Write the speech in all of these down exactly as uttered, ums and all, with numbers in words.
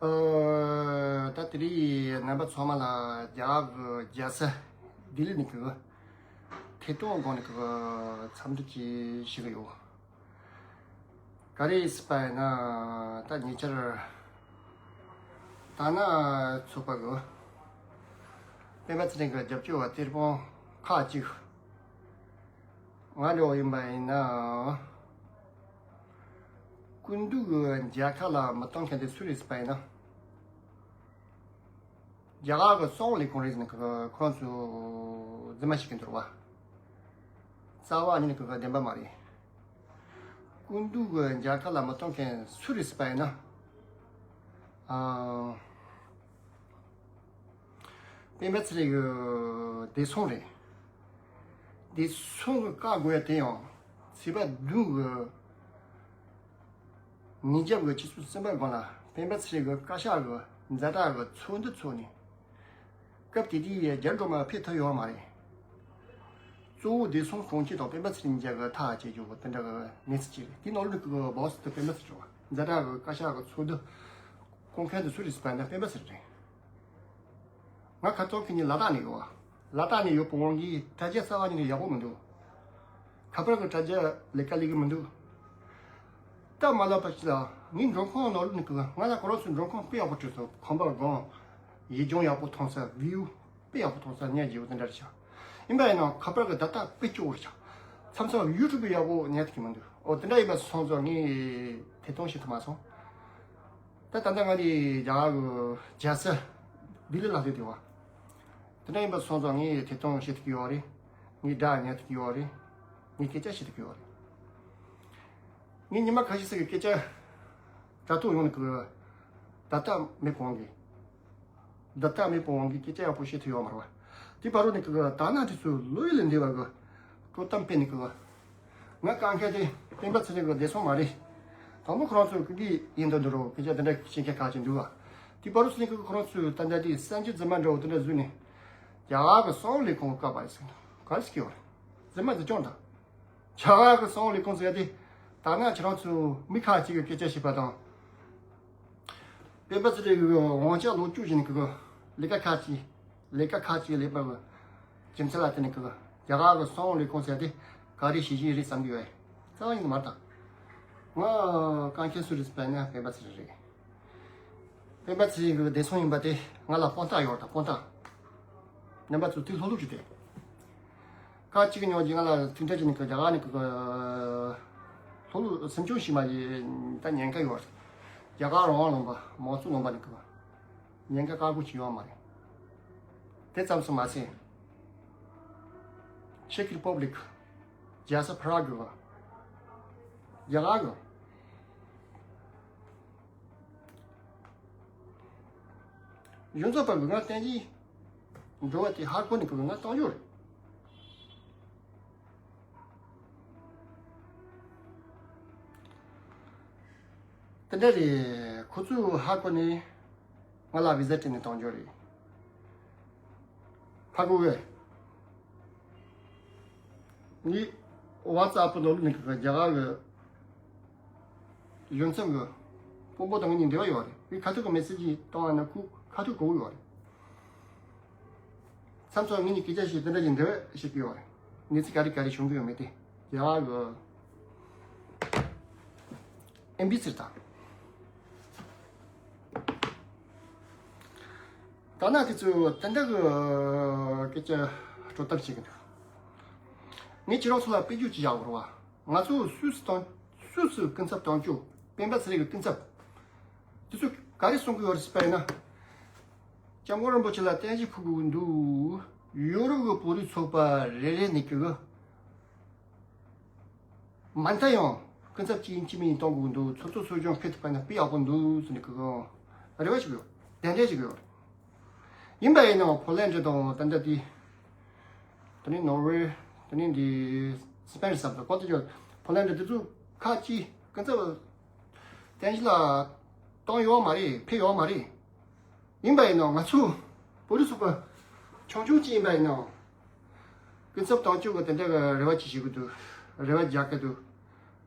ཨ། ད་དེ་རིང་རྣམ་པ་ཚང་མ་ལ་རྒྱ་གར་གྱི་རྒྱལ་ས་ལྡི་ལི་ནས་ཀྱི་ཐད་གཏོང་སྒང་ནས་ཀྱི་འཚམས་འདྲི་ཅིག་ཞུ་གི་ཡོད། ག་རེ་ཟེར་བ་ཡིན་ན། ད་ཉེ་ཆར་དར་ནག་ཚོགས་པ་གི་སྤེན་པ་ཚེ་རིང་གི་རྒྱབ་སྐྱོར་བ་གཏེར་སྤུན་ཁག་ཅིག་ང་འདྲ་བོ་ཡིན་པ་ཡིན་ན། སྐུ་མདུན་གྱི་མཇལ་ཁ་ལ་མི་གཏོང་མཁན་དེ་སུ་རེད་ཟེར་བ་ཡིན་ན། རྒྱ་གར་གྱི་གསང་བའི་ལས་ཁུངས་རེད་ཟེར་ནས་ཁོ་ཁོ་ཚོས་རྫུན་མ་བཤད་ཀྱི་འདུག་བ། རྩ་བ་ཉིད་ནས་ཁོ་བདེན་པ་མ་རེད། སྐུ་མདུན་གྱི་མཇལ་ཁ་ལ་མི་གཏོང་མཁན་སུ་རེད་ཟེར་བ་ཡིན་ན། ཨ། སྤེན་པ་ཚེ་རིང་གི་བདེ་སྲུང་རེད། བདེ་སྲུང་གི་བཀའ་བསྒོ་ཡ་དེ་ཡང་ཚེས་པ་བདུན་གྱི་ཉིན་རྒྱབ་ཀྱི་ཆུ་ཚོད་གསུམ་པ་སྒང་ལ་སྤེན་པ་ཚེ་རིང་གི་བཀའ་ཤག་གི་ཛ་དྲག་གི་ཚོགས་འདུ་ཚོགས་ནས། སྐབས་དེ་དུས་རྒྱ་འབྲོག་མ་ཕེབས་ཐུབ་ཡོད་མ་རེད། གཙོ་བོ་བདེ་སྲུང་དྲུང་ཆེ་དང་སྤེན་པ་ཚེ་རིང་མཇལ་གི་ཐག་བཅད་རྒྱུ་དེ་འདྲ་གི་གནས་ཚུལ་ཅིག་རེད། དེ་ནང་ལོགས་ཀྱི་སྦོ་སི་དེ་སྤེན་པ་ཚེ་རིང་། ཛ་དྲག་གི་བཀའ་ཤག་གི་ཚོགས་འདུ་སྐོང་མཁན་དེ་སུ་རེད་ཟེར་བ་ན་སྤེན་པ་ཚེ་རིང་རེད། ང་ཁ་རྩང་ཁེ་ཉིན་ལ་དྭགས་ནས་ཡོད། ལ་དྭགས་ནས་ཡོད་པའི་དབང་གིས་དྲ་རྒྱ་རྩ་བ་ཉིད་ནས་ཡག་པོ་མི་འདུག་ཁ་པར་གྱི་དྲ་རྒྱ་ལས་ཀ་ལས་གི་མི་འདུག་སྟབས་མ་ལེགས་པ་ཞིག་ལ་ངའི་མགྲོན་ཁང་ནང་ལོགས་ནས་ཀྱི་ང་ལ་ཁོ་རང་ཚོའི་མགྲོན་ཁང་དཔེ་ཡག་པོ་བྲིས་སོང་། ཁང་པ་སྒང་། ཡིག་ལྗོངས་ཡག་པོ་མཐོང་ས། བིའུ་དཔེ་ཡག་པོ་མཐོང་ས། ཉན་རྒྱུ་དེ་འདྲ་རེད་ཤག་ཡིན་པ་ཡིན་ན་ཁ་པར་གྱི་ཌ་ཊ་དཔེ་སྐྱོ་བོ་རེད་ཤག་མཚམས་མཚམས་ཡུ་ཊུབ་ཡག་པོ་ཉན་ཐུབ་ཀྱི་མི་འདུག་ཨོ་དེ་འདྲ་ཡིན་པ་སོང་ཙང་ངས་ཐད་གཏོང་བྱེད་ཐུབ་མ་སོང་། ད་ད་ལྟ་ང་ནི་རྒྱ་གར་གྱི་རྒྱལ་ས་ལྡི་ལི་ལ་སླེབས་བསྡད་པ། དེ་འདྲ་ཡིན་པ་སོང་ཙང་ངས་ཐད་གཏོང་བྱེད་ཐུབ་ཀྱི་ཡོད་རེད། ངས་སྒྲ་ཉན་ཐུབ་ཀྱི་ཡོད་རེད། ངས་སྐད་ཆ་བཤད་ཐུབ་ཀྱི་ཡོད་རེད། ངས་ཉི་མ་ཁ་ཤས་ཤིག་གི་སྐད་ཆ་དྲ་ཐོག་ཡོང་ནས་ཀྱི་ཌ་ཊ་མེད་པའི་དབང་གིས། ཌ་ཊ་མེད་པའི་དབང་གིས་སྐད་ཆ་ཡག་པོ་བཤད་ཐུབ་ཡོད་མ་རེད་བ། དེ་བར་དུ་ནས་ཀྱི་དར་ནག་དེ་ཚོས་ལོ་ཡི་ལས་འདས་པ་གི་དཀྲོག་གཏམ་སྤེལ་ནས་ཀྱི། ང་དཀའ་ངལ་དེ་སྤེན་པ་ཚེ་རིང་གི་བདེ་སྲུང་མ་རེད། དང་པོ་ཁོ་རང་ཚོ་ཀི་ཀི་ཡིན་དུ་འདུག་རོགས། སྐད་ཆ་དེ་འདྲ་བཤད་མཁན་ཁག་ཅིག་འདུག་བ། དེ་བར་དུ་ཚེ་རིང་གི་ཁོ་རང་ཚོས་ད་ལྟ་དེ་གསར་འགྱུར་རྫུན་མ་འདྲ་བོ་དེ་འདྲ་བཟོས་ནས། རྒྱ་གར་གི་གསང་བའི་ལས་ཁུངས་བཀག་པ་རེད་ཟེར། ག་རེ་ཟེར་གྱི་ཡོད་རེད། རྫུན་མ་རྫུན་སྐྱོང་དང་། རྒྱ་གར་གི་གསང་བའི་ལས་ཁུངས་ཟེར་ཡ་དེ། ད་ནང་ཁྱེད་རང་ཚོ་མི་ཁག་ཅིག་གི་སྐད་ཆ་བཤད་པ་དང་། སྤེན་པ་ཚེ་རིང་གི་དབང་ཆ་ལོག་སྤྱོད་བྱས་ནས་ཀྱི་ལས་ཀ་ཁག་ཅིག་ལས་ཀ་ཁག་ཅིག་ལས་པ་གི་རྒྱུ་མཚན་ལ་བརྟེན་ནས་ཀྱི་རྒྱ་གར་གི་གསང་བའི་ལས་ཁུངས་ཟེར་དེ་ག་རེ་བྱེད་བཞིན་རེད་བསམ་གྱི་ཡོད། རྩ་བ་ཉིད་ནས་མ་རེད་ད། ང་དཀའ་མཁན་སུ་རེད་ཟེར་བ་ན་སྤེན་པ་ཚེ་རིང་རེད། སྤེན་པ་ཚེ་རིང་གི་བདེ་སྲུང་ཡིན་པ་དེ་ང་ལ་དཔང་རྟགས་ཡོད་རེད་ད། དཔང་རྟགས། རྣམ་པ་ཚོ་དེ་ལྷུག་ལྷུག་བྱས་ཏེ། ཁག་ཅིག་གི་ཉོ་རྒྱུ་ང་ལ་ཐུག་འཕྲད་བྱས་ནས་ཀྱི་རྒྱ་གར་ནས་ཀྱི་ལྷོ་ལྷོ་སེམས་ཆུང་ཞིག་མ་ཡིན་ད་ཉེན་ཁ་ཡོད་རེད། རྒྱ་གར་རང་དབང་ལུང་པ་མང་གཙོ་ལུང་པ་ནས་ཀྱི་ཉེན་ཁ་ཁག་པོ་ཅིག་ཡོད་མ་རེད། དེ་ཙམ་སུ་མ་ཟད། ཆེག་རི་པབ་ལིག་རྒྱལ་ས་པ་རག་གི་རྒྱ་གར་གི་གཞུང་ཚབ་པ་གི་ང་བསྟན་གྱི་འགྲོ་བ་དེ་ཧ་གོ་ནས་ཁོ་གི་ང་བཏང་རྒྱུ་རེད། དེ་འདྲ་རེད། ཁོ་ཚོས་ཧ་གོ་ནས་ང་ལ་བི་ཟ་སྤྲད་ནས་བཏང་རྒྱུ་རེད། ཧ་གོ་གི། ངའི་ཝ་ཙ་པུ་ནང་ལོགས་ནས་ཀྱི་རྒྱ་གར་གི་གཞུང་ཚབ་གི་དཔོན་པོ་དང་ངེད་གཉིས་འབྲེལ་བ་ཡོད་རེད། ངས་ཁ་ཐུག་གི་མེ་སེ་ཇི་བཏང་བ་ན་ཁོས་ཁ་ཐུག་གོ་གི་ཡོད་རེད། མཚམས་མཚམས་ངེད་གཉིས་སྐད་ཆ་བཤད་དེ་འདྲ་ཞིག་འབྲེལ་བ་བྱེད་ཀྱི་ཡོད་རེད། གནས་ཚུལ་ག་རེ་ག་རེ་བྱུང་གི་ཡོད་མེད་དེ་རྒྱ་གར་གི་ཨེམ་བྷི་སི་དང་། ད་ནང་དེ་ཚོས་དེ་འདྲ་གི་སྐད་ཆ་དཀྲོག་གཏམ་བྱེད་ཀྱི་འདུག་ངས་ཁྱེད་རང་ཚོ་ལ་དཔེ་བརྗོད་ཅིག་བཞག་དགོས་རེད་བ། ང་ཚོ་སུད་སི་དང་སུད་སི་སྐུ་ཚབ་དོན་གཅོད་སྤེན་པ་ཚེ་རིང་གི་སྐུ་ཚབ་དེ་ཚོས་ག་རེ་གསུང་གི་ཡོད་རེད་ཟེར་བ་ཡིན་ན། སྐྱབས་མགོན་རིན་པོ་ཆེ་ལ་རྟེན་གཞི་ཕུལ་དགོས་ཀྱི་འདུག་ཡོ་རོབ་ཀྱི་བོད་རིགས་ཚོགས་པ་རེ་རེ་ནས་ཀྱི་མ་མཐའ་ཡང་སྐུ་ཚབ་གཅིག་ཡིན་གཅིག་མིན་ཡིན་གཏོང་དགོས་འདུག་ཚོགས་གཙོ་གཙོ་སྐྱོང་ཕེབས་ཐུབ་པ་ན་དཔེ་ཡག་པོ་འདུག་ཟེར་ནས་ཀྱི་རེ་བ་ཞིག་ཡོད། གདན་འདྲེན་ཞིག་ཡོད། ཡིན་པ་ཡིན་ནའང་ཕོ་ལན་ཌི་དང་ད་ལྟ་དེ་དེ་ནས་ནོར་ཝེ། དེ་ནས་འདི་སི་པེན་ཟེར་བ་དང་ཀོ་ཏི་ཇོར། ཕོ་ལན་ཌི་དེ་ཚོ་ཁག་ཅིག་སྐུ་ཚབ་རྟེན་གཞི་ལ་བཏང་ཡོད་མ་རེད། ཕེབས་ཡོད་མ་རེད། ཡིན་པ་ཡིན་ནའང་ང་ཚོ་བོད་རིགས་ཚོགས་པ་ཆུང་ཆུང་ཅིག་ཡིན་པ་ཡིན་ནའང་སྐུ་ཚབ་དོན་གཅོད་ཀྱི་དེ་འདྲ་གི་རེ་བ་ཅིག་བྱེད་ཀྱི་འདུག་རེ་བ་རྒྱག་གི་འདུག་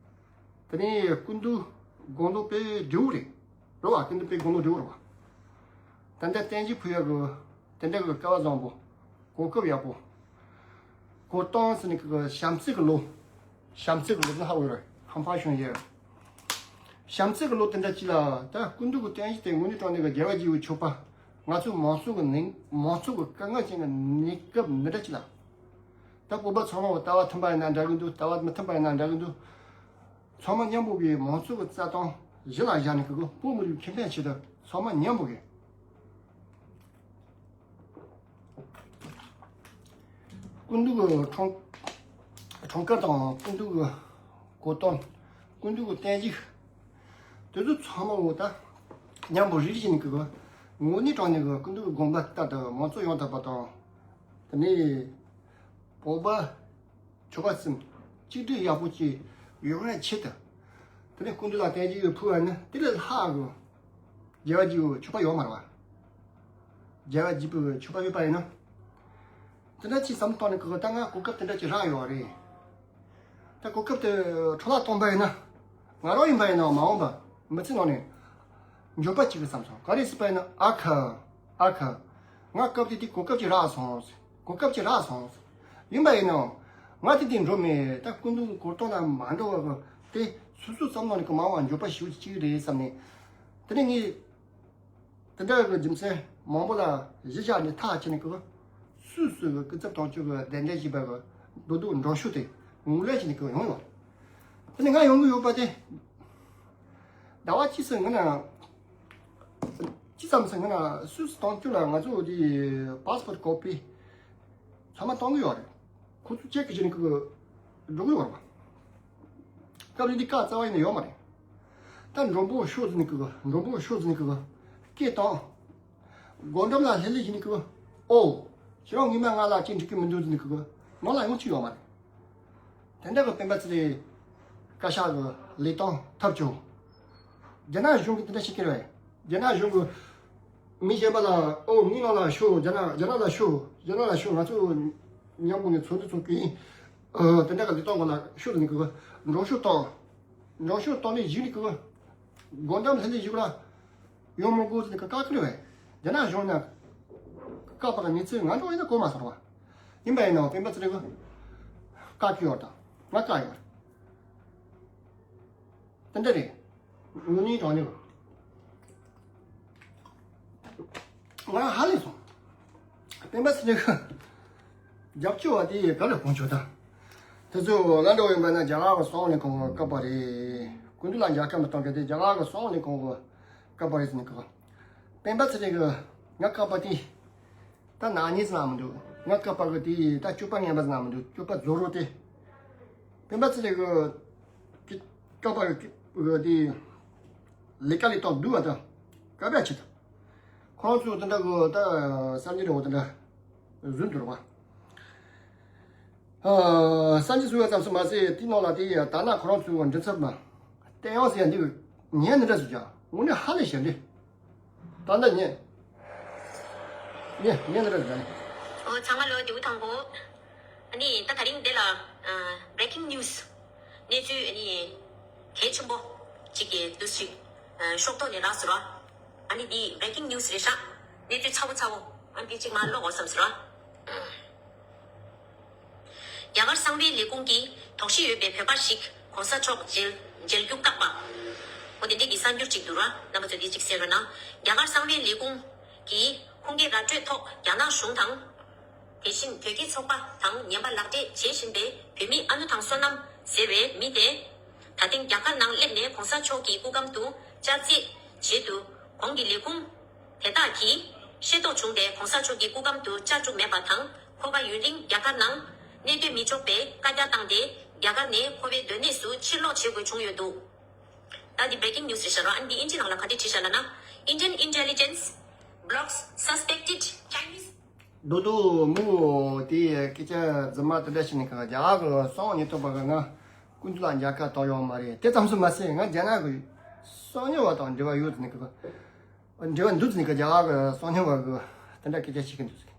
དེ་ནས་སྐུ་མདུན་དགུང་ལོ་དཔེ་བགྲེས་པོ་རེད། རེད་བ། སྐུ་མདུན་དཔེ་དགུང་ལོ་བགྲེས་པོ་རེད་བ། ད་ལྟ་བསྟན་བཅོས་ཕུལ་ཡག་གི་དེ་འདྲ་གི་སྐལ་བ་བཟང་པོ། གོ་སྐབས་ཡག་པོ། གོ་སྟངས་ཟེར་ནས་གི་བྱམས་བརྩེ་གི་ལོ། བྱམས་བརྩེ་གི་ལོ་ཟེར་ན་ཧ་གོ་རེད། ཁམས་པ་གཞུང་ཡས། བྱམས་བརྩེ་གི་ལོ་དེ་འདྲ་ཅིག་ལ་ད་སྐུ་མདུན་གི་བསྟན་བཅོས་དེ་དངོས་གནས་དྲང་གནས་གི་རྒྱལ་བ་དགྱེས་པའི་མཆོད་པ། ང་ཚོ་མང་ཚོགས་གི་ནང་མང་ཚོགས་གི་དཀའ་ངལ་ཅན་གི་གནས་སྐབས་འདི་འདྲ་ཅིག་ལ། ད་བོད་པ་ཚང་མ་ལྟ་བ་མཐུན་པ་ཡིན་ན་འདྲ་གི་འདུག་ལྟ་བ་མི་མཐུན་པ་ཡིན་ན་འདྲ་གི་འདུག་ཚང་མ་མཉམ་པོ་གི་མང་ཚོགས་ཀྱི་རྩ་དོན་གཞི་ལ་བཞག་ནས་གི་བོད་མི་རིགས་ཁེ་ཕན་ཆེད་དུ་ཚང་མ་མཉམ་པོ་གི། སྐུ་མདུན་གྱི་འཁྲུངས་འཁྲུངས་སྐར་དང་སྐུ་མདུན་གྱི་གོ་སྟོན། སྐུ་མདུན་གྱི་བསྟན་བཅོས། དེ་ཚོ་ཚང་མ་འོ་ད་མཉམ་པོ་རེ་རེ་བྱས་ནས་གི་དངོས་གནས་དྲང་གནས་གི་སྐུ་མདུན་གྱི་དགོངས་པ་ལྟར་དུ་མང་ཚོགས་ཡོངས་དག་པ་དང་། དེ་ནས་བོད་པ་ཆོལ་ཁ་གསུམ་གཅིག་སྒྲིལ་ཡག་པོ་ཅིག་ཡོང་ཡག་ཆེད་དུ། དེ་ནས་སྐུ་མདུན་ལ་བསྟན་བཅོས་ཕུལ་བ་ནི་དེ་ལས་ལྷག་གི་རྒྱལ་བ་དགྱེས་པའི་མཆོད་པ་ཡོད་མ་རེད་བ། རྒྱལ་བ་དགྱེས་པའི་མཆོད་པ་ཡོད་པ་ཡིན་ན། དེ་འདྲ་ཅིག་བསམ་བློ་བཏང་ནས་གི་ད་ང་གོ་སྐབས་དེ་འདྲ་ཅིག་རག་ཡོད་རེད། ད་གོ་སྐབས་དེ་འཕྲོ་བརླག་གཏོང་པ་ཡིན་ན། ང་རང་ཡིན་པ་ཡིན་ན་མ་འོངས་པ་མི་ཚེ་ནང་ནས་འགྱོད་པ་ཅིག་གི་བསམ་སོང་། ག་རེ་ཟེར་པ་ཡིན་ན། ཨ་ཁ། ཨ་ཁ། ང་སྐབས་དེ་དུས་གོ་སྐབས་ཅིག་རག་སོང་། གོ་སྐབས་ཅིག་རག་སོང་། ཡིན་པ་ཡིན་ན་ང་དེ་དུས་འགྲོ་མེད། ད་སྐུ་མདུན་གྱི་གོ་སྟོན་ལ་མ་འགྲོ་བ་གི་དེ་སོ་སོའི་བསམ་བློ་ནས་གི་མ་འོངས་པ་འགྱོད་པ་ཞེ་པོ་ཅིག་རེད་བསམ་ནས། དེ་ནས་ངས། དེ་འདྲ་གི་རྒྱུ་མཚན་མང་པོ་ལ་གཞི་བཞག་ནས་ཐག་བཅད་ནས་གི། སུད་སི་གི་སྐུ་ཚབ་དོན་གཅོད་ཀྱི་གདན་འདྲེན་བྱས་པ་གི་རྡོ་རྡོ་མགྲོན་ཤོག་དེ་ངོས་ལེན་བྱས་ནས་གི་ཡོང་ཡོད། དེ་ནས་ང་ཡོང་གི་ཡོད་པ་དེ་ཟླ་བ་གཅིག་ཙམ་སྔོན་ན། གཅིག་ཙམ་ཙམ་སྔོན་ན་སུད་སི་དོན་གཅོད་ལ་ང་ཚོ་དེ་passport copy ཚང་མ་གཏོང་གི་ཡོད་རེད། ཁོ་ཚོ་ཅེག་བྱས་ནས་གི་འགྲོ་གི་ཡོད་རེད་པ། སྐབས་རེ་འདི་བཀའ་རྩ་བ་ཡིན་ན་ཡོད་མ་རེད། ད་མགྲོན་པོ་ཤོག་ཟེར་ནས་གི། མགྲོན་པོ་ཤོག་ཟེར་ནས་གི་སྐད་བཏང་། སྒོ་འགྲམ་ལ་ལྷོད་ལྷོད་བྱས་ནས་གི། ཨོ། ཁྱེད་རང་ངོ་མ་ང་ལ་ཅིག་འགྲིག་གི་མི་འདུག་ཟེར་ནས་གི། ནང་ལ་ཡོང་ཅིག་ཡོད་མ་རེད། དེ་འདྲ་གི་སྤེན་པ་ཚེ་རིང་བཀའ་ཤག་གི་ལས་དོན་ཐབས་བྱུང་། རྒྱ་ནག་གཞུང་གིས་དེ་འདྲ་བྱེད་ཀྱི་རེད། རྒྱ་ནག་གཞུང་གིས་མི་གཞན་པ་ལ། ཨོ། ངའི་ནང་ལ་ཤོག་རྒྱ་ནག་རྒྱ་ནག་ལ་ཤོག་རྒྱ་ནག་ལ་ཤོག་ང་ཚོ་མཉམ་པོ་ནས་ཚོགས་འདུ་ཚོགས་ཀྱི་ཡིན། ཨ། དེ་འདྲ་གི་ལས་དོན་སྐོར་ལ་ཤོག་ཟེར་ནས་གི། མགྲོན་ཤོག་བཏང་། མགྲོན་ཤོག་བཏང་ནས་གཞི་ནས་གི། སྒོ་འགྲམ་ལྷོད་ལྷོད་བྱས་ལ་ཡོང་མི་དགོས་ཟེར་ནས་གི་བཀག་གི་རེད་པས། རྒྱ་ནག་གཞུང་ནས་བཀག་པ་གི་གནས་ཚུལ་ང་ཚོ་ཡིན་ན་གོ་མ་སོང་བ། ཡིན་པ་ཡིན་ནའང་སྤེན་པ་ཚེ་རིང་གིས་བཀག་གི་ཡོད་དང་ང་བཀག་ཡོད། དེ་འདྲ་རེད། དངོས་གནས་དྲང་གནས་ང་ཧ་ལས་སོང་། སྤེན་པ་ཚེ་རིང་གི་རྒྱབ་སྐྱོར་བ་དེ་ག་ལ་གོང་ཆོད་དང་། དེ་ཚོ་ང་འདྲ་བོ་ཡིན་པ་ན་རྒྱ་གར་གི་སོང་ནས་གོང་གི་བཀག་པ་རེད། སྐུ་མདུན་ལ་མཇལ་ཁ་མི་གཏོང་མཁན་དེ་རྒྱ་གར་གི་སོང་ནས་གོང་གི་བཀག་པ་རེད་ཟེར་ནས་གི། སྤེན་པ་ཚེ་རིང་གིས་ང་བཀག་པ་དེ། ད་ནག་ཉེས་ཟེར་ན་མི་འདུག་ང་བཀག་པ་གི་དེ་ད་སྤྱོད་པ་ངན་པ་ཟེར་ན་མི་འདུག་སྤྱོད་པ་རྫོགས་རོགས་དེ། སྤེན་པ་ཚེ་རིང་གི་བཀག་པ་གི་དེ་ལས་ཀ་ལས་སྟངས་སྡུག་པ་དང་བཀག་པ་ཆེ་དང་། ཁོང་ཚོས་དེ་འདྲ་གི་ད་གསར་འགྱུར་འདྲ་བོ་དེ་འདྲ་བཟོས་འདུག་ར་བ། ཨ། གསར་འགྱུར་བཟོས་པ་ཙམ་ཞིག་མ་ཟད་དེའི་ནང་ལ་དེ་ཡ་ད་ནང་ཁོ་རང་ཚོའི་མགྲིན་ཚབ་མ་བསྟན་དབང་ཟེར་ཡ་འདི་གི་ཉན་འདི་འདྲ་ཟེར་ཀྱང་དངོས་གནས་ཧ་ལས་ཞེ་འདྲ། ད་ལྟ་ཉན། ཉན་ཉན་འདི་འདྲ་ཟེར་ཀྱང་ནི། ཨོ་ཚང་མ་ལོ་བདེ་པོ་ཐང་གོ། ཨ་ནི་ད་དེ་རིང་འདི་ལ་ཨ་breaking news གནས་ཚུལ་ཨ་ནི་གལ་ཆེན་པོ་གཅིག་གི་འདུག་ཅིག་ཨ་ཤོག་ཐོག་ནས་རག་སོང་ར། ཨ་ནི་འདི་breaking news རེད་ཤག་གནས་ཚུལ་ཚ་བོ་ཚ་བོ་ཨ་འདི་གཅིག་མར་ཀློག་དགོས་བསམ་སོང་ར། རྒྱ་གར་གསང་བའི་ལས་ཁུངས་ཀྱིས་དོགས་གཞི་ཡོད་པའི་བོད་པ་ཞིག་གོང་ས་མཆོག་མཇལ་མཇལ་རྒྱུ་བཀག་པ། འོ་དེ་འདྲའི་གི་གསར་འགྱུར་ཅིག་འདུག་ར། རྣམ་པ་ཚོ་འདི་གཅིག་གསན་རོགས་གནང་། རྒྱ་གར་གསང་བའི་ལས་ཁུངས་ཀྱིས་ཁུངས་སྐྱེལ་ར་སྤྲོད་ཐོག་རྒྱ་ནག་གཞུང་དང་། དེ་བཞིན་བོད་ཀྱི་ཚོགས་པ་དང་ཉན་པ་ལག་འབྲེལ་བྱེད་བཞིན་པའི་བོད་མི་ཨ་ནུ་ཐང་བསོད་ནམས་ཟེར་བའི་མི་དེ། ད་ཐེངས་རྒྱ་གར་ནང་སླེབས་ནས་གོང་ས་མཆོག་གི་སྐུ་གམ་དུ་བཅར་རྩིས་བྱེད་དུ་གོང་གི་ལས་ཁུངས། དེ་དག་གིས་ཤེས་རྟོགས་བྱུང་སྟེ་གོང་ས་མཆོག་གི་སྐུ་གམ་དུ་བཅར་བཅུག་མེད་པ་དང་། ཁོ་པ་ཡུན་རིང་རྒྱ་གར་ནང་གནས་སྡོད་མི་ཆོག་པའི་བཀའ་རྒྱ་བཏང་སྟེ། རྒྱ་གར་ནས་ཁོ་པའི་སྡོད་གནས་སུ་ཕྱིར་ལོག་བྱེད་དགོས་བྱུང་ཡོད་འདུག་ད་འདི་breaking news རེད་ཤག་ར། ཨ་ནི་འདི་ཨིན་ཇི་ནང་ལ་ག་འདྲས་བྲིས་ཤག་ལབ་ན། Indian intelligence blocks suspected Chinese རྡོ་རྡོ་མོ་དེ་སྐད་ཆ་རྫུན་མ་དེ་འདྲ་བཤད་ནས་གང་རྒྱ་གར་གི་གསང་བ་ཉེན་རྟོག་པ་གི་ང་སྐུ་མདུན་ལ་མཇལ་ཁ་བཏང་ཡོད་མ་རེད། དེ་ཙམ་ཞིག་མ་ཟད་ང་རྒྱ་ནག་གི་གསང་ཉུལ་བ་དང་འབྲེལ་བ་ཡོད་ཟེར་ནས་གི། འབྲེལ་བ་འདུག་ཟེར་ནས་གི་རྒྱ་གར་གི་གསང་ཉུལ་བ་གི་དེ་འདྲ་སྐད་ཆ་བཤད་གི་འདུག་ཟེར།